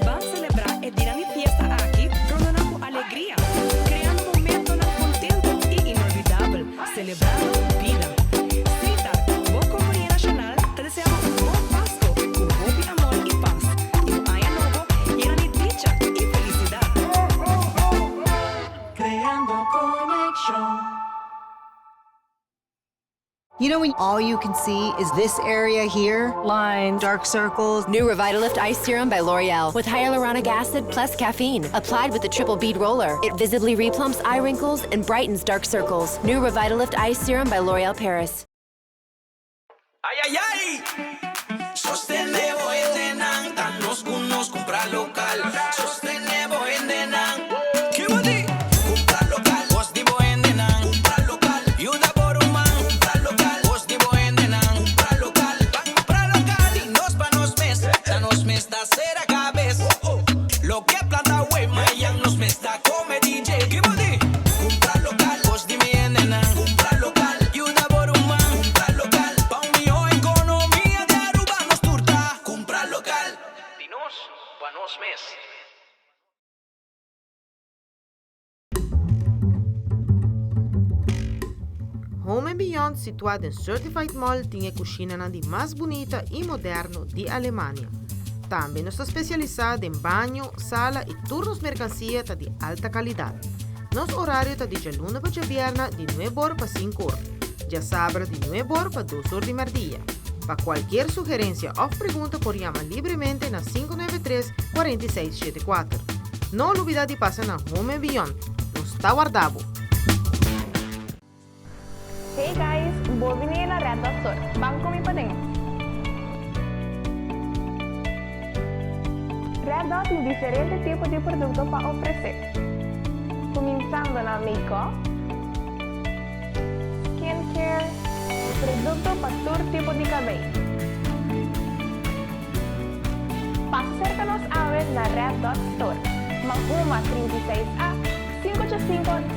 Ban selebrá e dinan di fiesta aki rondonan ku alegria, kreando momentonan kontentu i inolvidabel, selebrando bida. Sitar, bo kompania nashonal, ta deseá bo un bon Pasko ku hopi amor i pas, i un aña nobo yena di dicha i felisidat. Creando conexion. You know when all you can see is this area here? Lines, dark circles. New Revitalift Ice Serum by L'Oreal with hyaluronic acid plus caffeine. Applied with the triple bead roller. It visibly replumps eye wrinkles and brightens dark circles. New Revitalift Ice Serum by L'Oreal Paris. Ay ay ay! Sostene bo hendenan, ta nos ku nos kumpra lokal. Sostene bo hendenan. Ki bo di? Kumpra lokal. Kos di bo hendenan. Kumpra lokal. Yuda bo ruman. Kumpra lokal. Kos di bo hendenan. Kumpra lokal. Ban kumpra lokal. Di nos pa nos mes. Ta nos mes ta sera kabes. Loke planta wey mayan nos mes ta kome DJ. Ki bo di? Kumpra lokal. Kos di mi hendenan. Kumpra lokal. Yuda bo ruman. Kumpra lokal. Pa un mihó ekonomia di Aruba nos tur ta kumpra lokal. Di nos pa nos mes. Home and Beyond situá den Certified Mall tin e kushinanan di mas bunita i moderno di Alemania. Tambe nos ta spesialisá den baño, sala i tur nos merkansia ta di alta kalidat. Nos orario ta di djaluna pa djabièrnè di nuebe or pa sinku or, djasabra di nuebe or pa dos or di mèrdia. Pa kualkier sugerensia òf pregunta por yama libremente na 593 46 74. No lubidá di pasa na Home and Beyond. Nos ta warda bo! Hey guys, bo bini na Red Dot Store. Ban cu mi paden. Red Dot tin diferente tipo di producto pa ofrece. Cuminsando na make-up, skincare, producto pa tur tipo di cabey. Pasa cerca nos awe na Red Dot Store, Mahuma 36 A, 585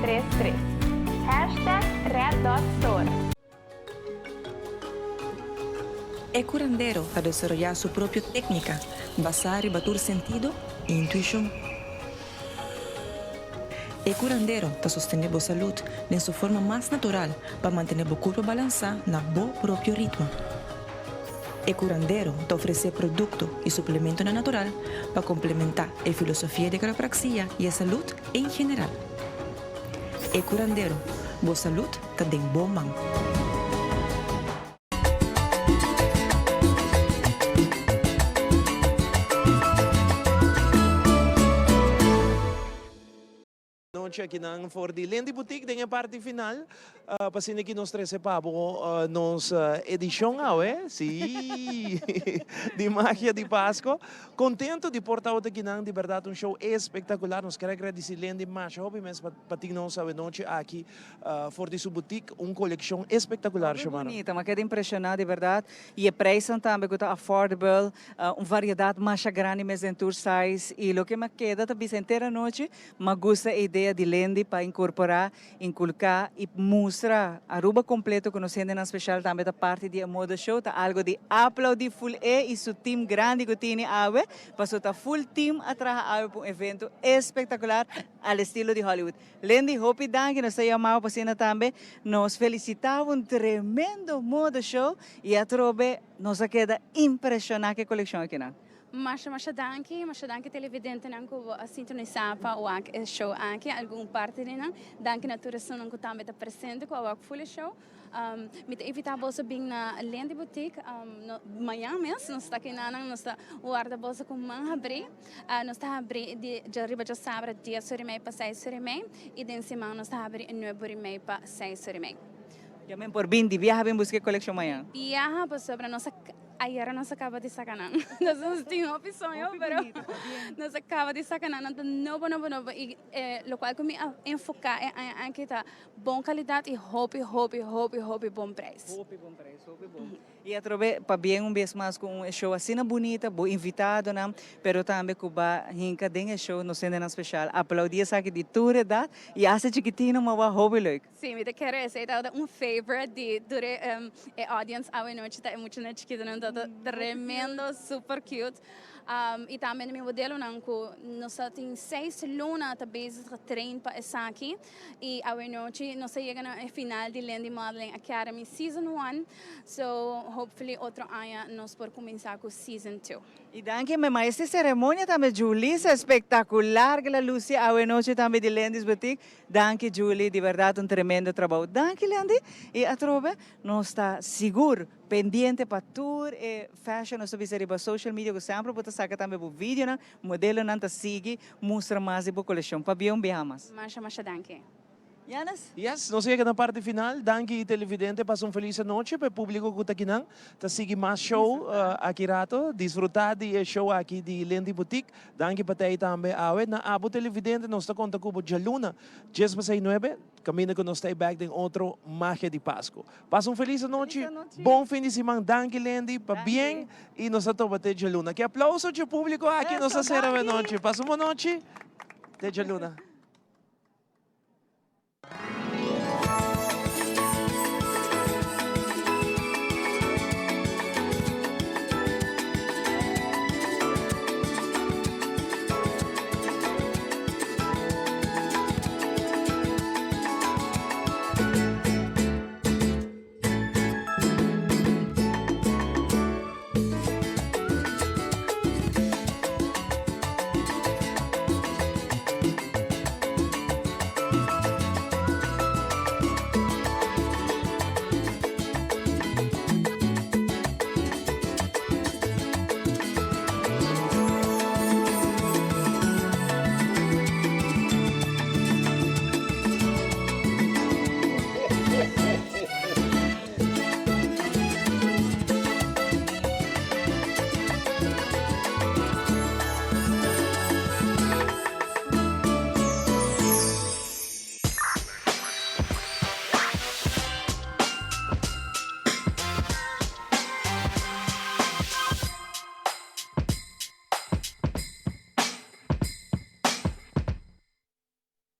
0033. Hashtag Red Dot Store. E curandero ta desaroyá su propio técnica basá riba tur sentido i intuishon. E curandero ta sostené bo salud den su forma mas natural pa mantené bo curpa balansá na bo propio ritmo. E curandero ta ofresé producto i suplementonan natural pa complementá e filosofia di quiropraxia i e salud en general. E curandero, bo salud ta den bo man. Nochi akinan for di Lendy Boutique den e parti final pa asina ki nos trece pa bo nos edicion awe si di Magia di Pasco. Contento di por ta akinan di berdad un show espectacular. Nos kier a gradici Lendy masha hopi mes pa tin nos awe nochi aki for di su boutique un coleccion espectacular Hopi Xiomara. bunita, mi a keda impresiona di berdad y e prijsnan tambe cu ta affordable, un variedad masha grandi mes den tur size y loke mi a keda ta bisa henter anochi, Mi a gusta e idea di. Lendy pa incorpora, inculca y mustra Aruba completo cu nos hendenan special tambe ta parti di e moda show ta algo di aplaudi full e y su team grandi cu tini awe paso ta full team a traha awe pa un evento espectacular al estilo di Hollywood. Lendy hopi danki nos ta yamabo pa asina tambe nos felicitabo un tremendo moda show y atrobe nos a keda impresiona cu e coleccion akinan. Masha masha danki, masha danki televidentenan ku bo a sintonisá pa wak e show aki, algun parti di nan. Danki na tur esunnan ku tambe ta presente ku a wak full e show. Mi ta invitá boso bin na Lendy Boutique mañan mes, nos ta aki nanan, nos ta warda boso ku man habrí. Nos ta habrí di djariba djasabra dies ora i mei pa seis ora i mei i den siman nos ta habrí nuebe ora i mei pa seis ora i mei. Ya men por bin di biaha bin buska e kolekshon mañan? Biaha pasobra nos a Ayera nos a caba di saca nan. Nos nos tin hopi soño, pero nos a caba di saca nan. Nan ta nobo, nobo, nobo. Y eh, locual cu mi a enfoca e aña aki ta bon calidad y hopi, hopi, hopi, hopi bon prijs. Hopi bon prijs, hopi bon. Y atrobe, pabien un bes mas cu un show asina bunita, bo invitadonan, pero tambe cu ba hinca den e show nos hendenan special. Aplaudi esaki di tur edad y hasta chikitino, ma wak hopi leuk. Sí, mi ta kere esei tabata un favorite di tur e e audience awe nochi ta e muchanan chikitonan ta tremendo super cute y tambe mi modelonan cu nos ta tin seis luna ta bezig ta train pa esaki y awe nochi nos ta yega na e final di Lendy Modeling Academy season one so hopefully otro aña nos por cuminsa cu season two. Y danki mi ma este ceremonia tambe Julissa espectacular que la luci awe nochi tambe di Lendy's Boutique Danki Julie, di berdad un tremendo trabou. Danki Lendy y atrobe nos ta sigur pendiente pa tur e fashion nos ta bisa riba social media cu semper bo ta saca tambe bo videonan, modelonan ta sigui mustra mas di bo coleccion. Pabia un biaha mas. Masha masha danki. Janis? Yes, nos a yega na parti final. Danki televidente, pasa un feliz anochi pa e publico cu ta akinan ta sigui mas show aki rato. Disfruta di e show aki di Lendy Boutique. Danki pa tei tambe awe. Na abo televidente nos ta konta ku bo djaluna djes pa sei nuebe kaminda ku nos ta ei bek den otro Magia di Pasku. Pasa un felis anochi, bon fin di siman. Danki Lendy, pabien i nos ta topa te djaluna. Ki aplauso dje publiko aki nos ta sera awe nochi. Pasa un bon nochi, te djaluna.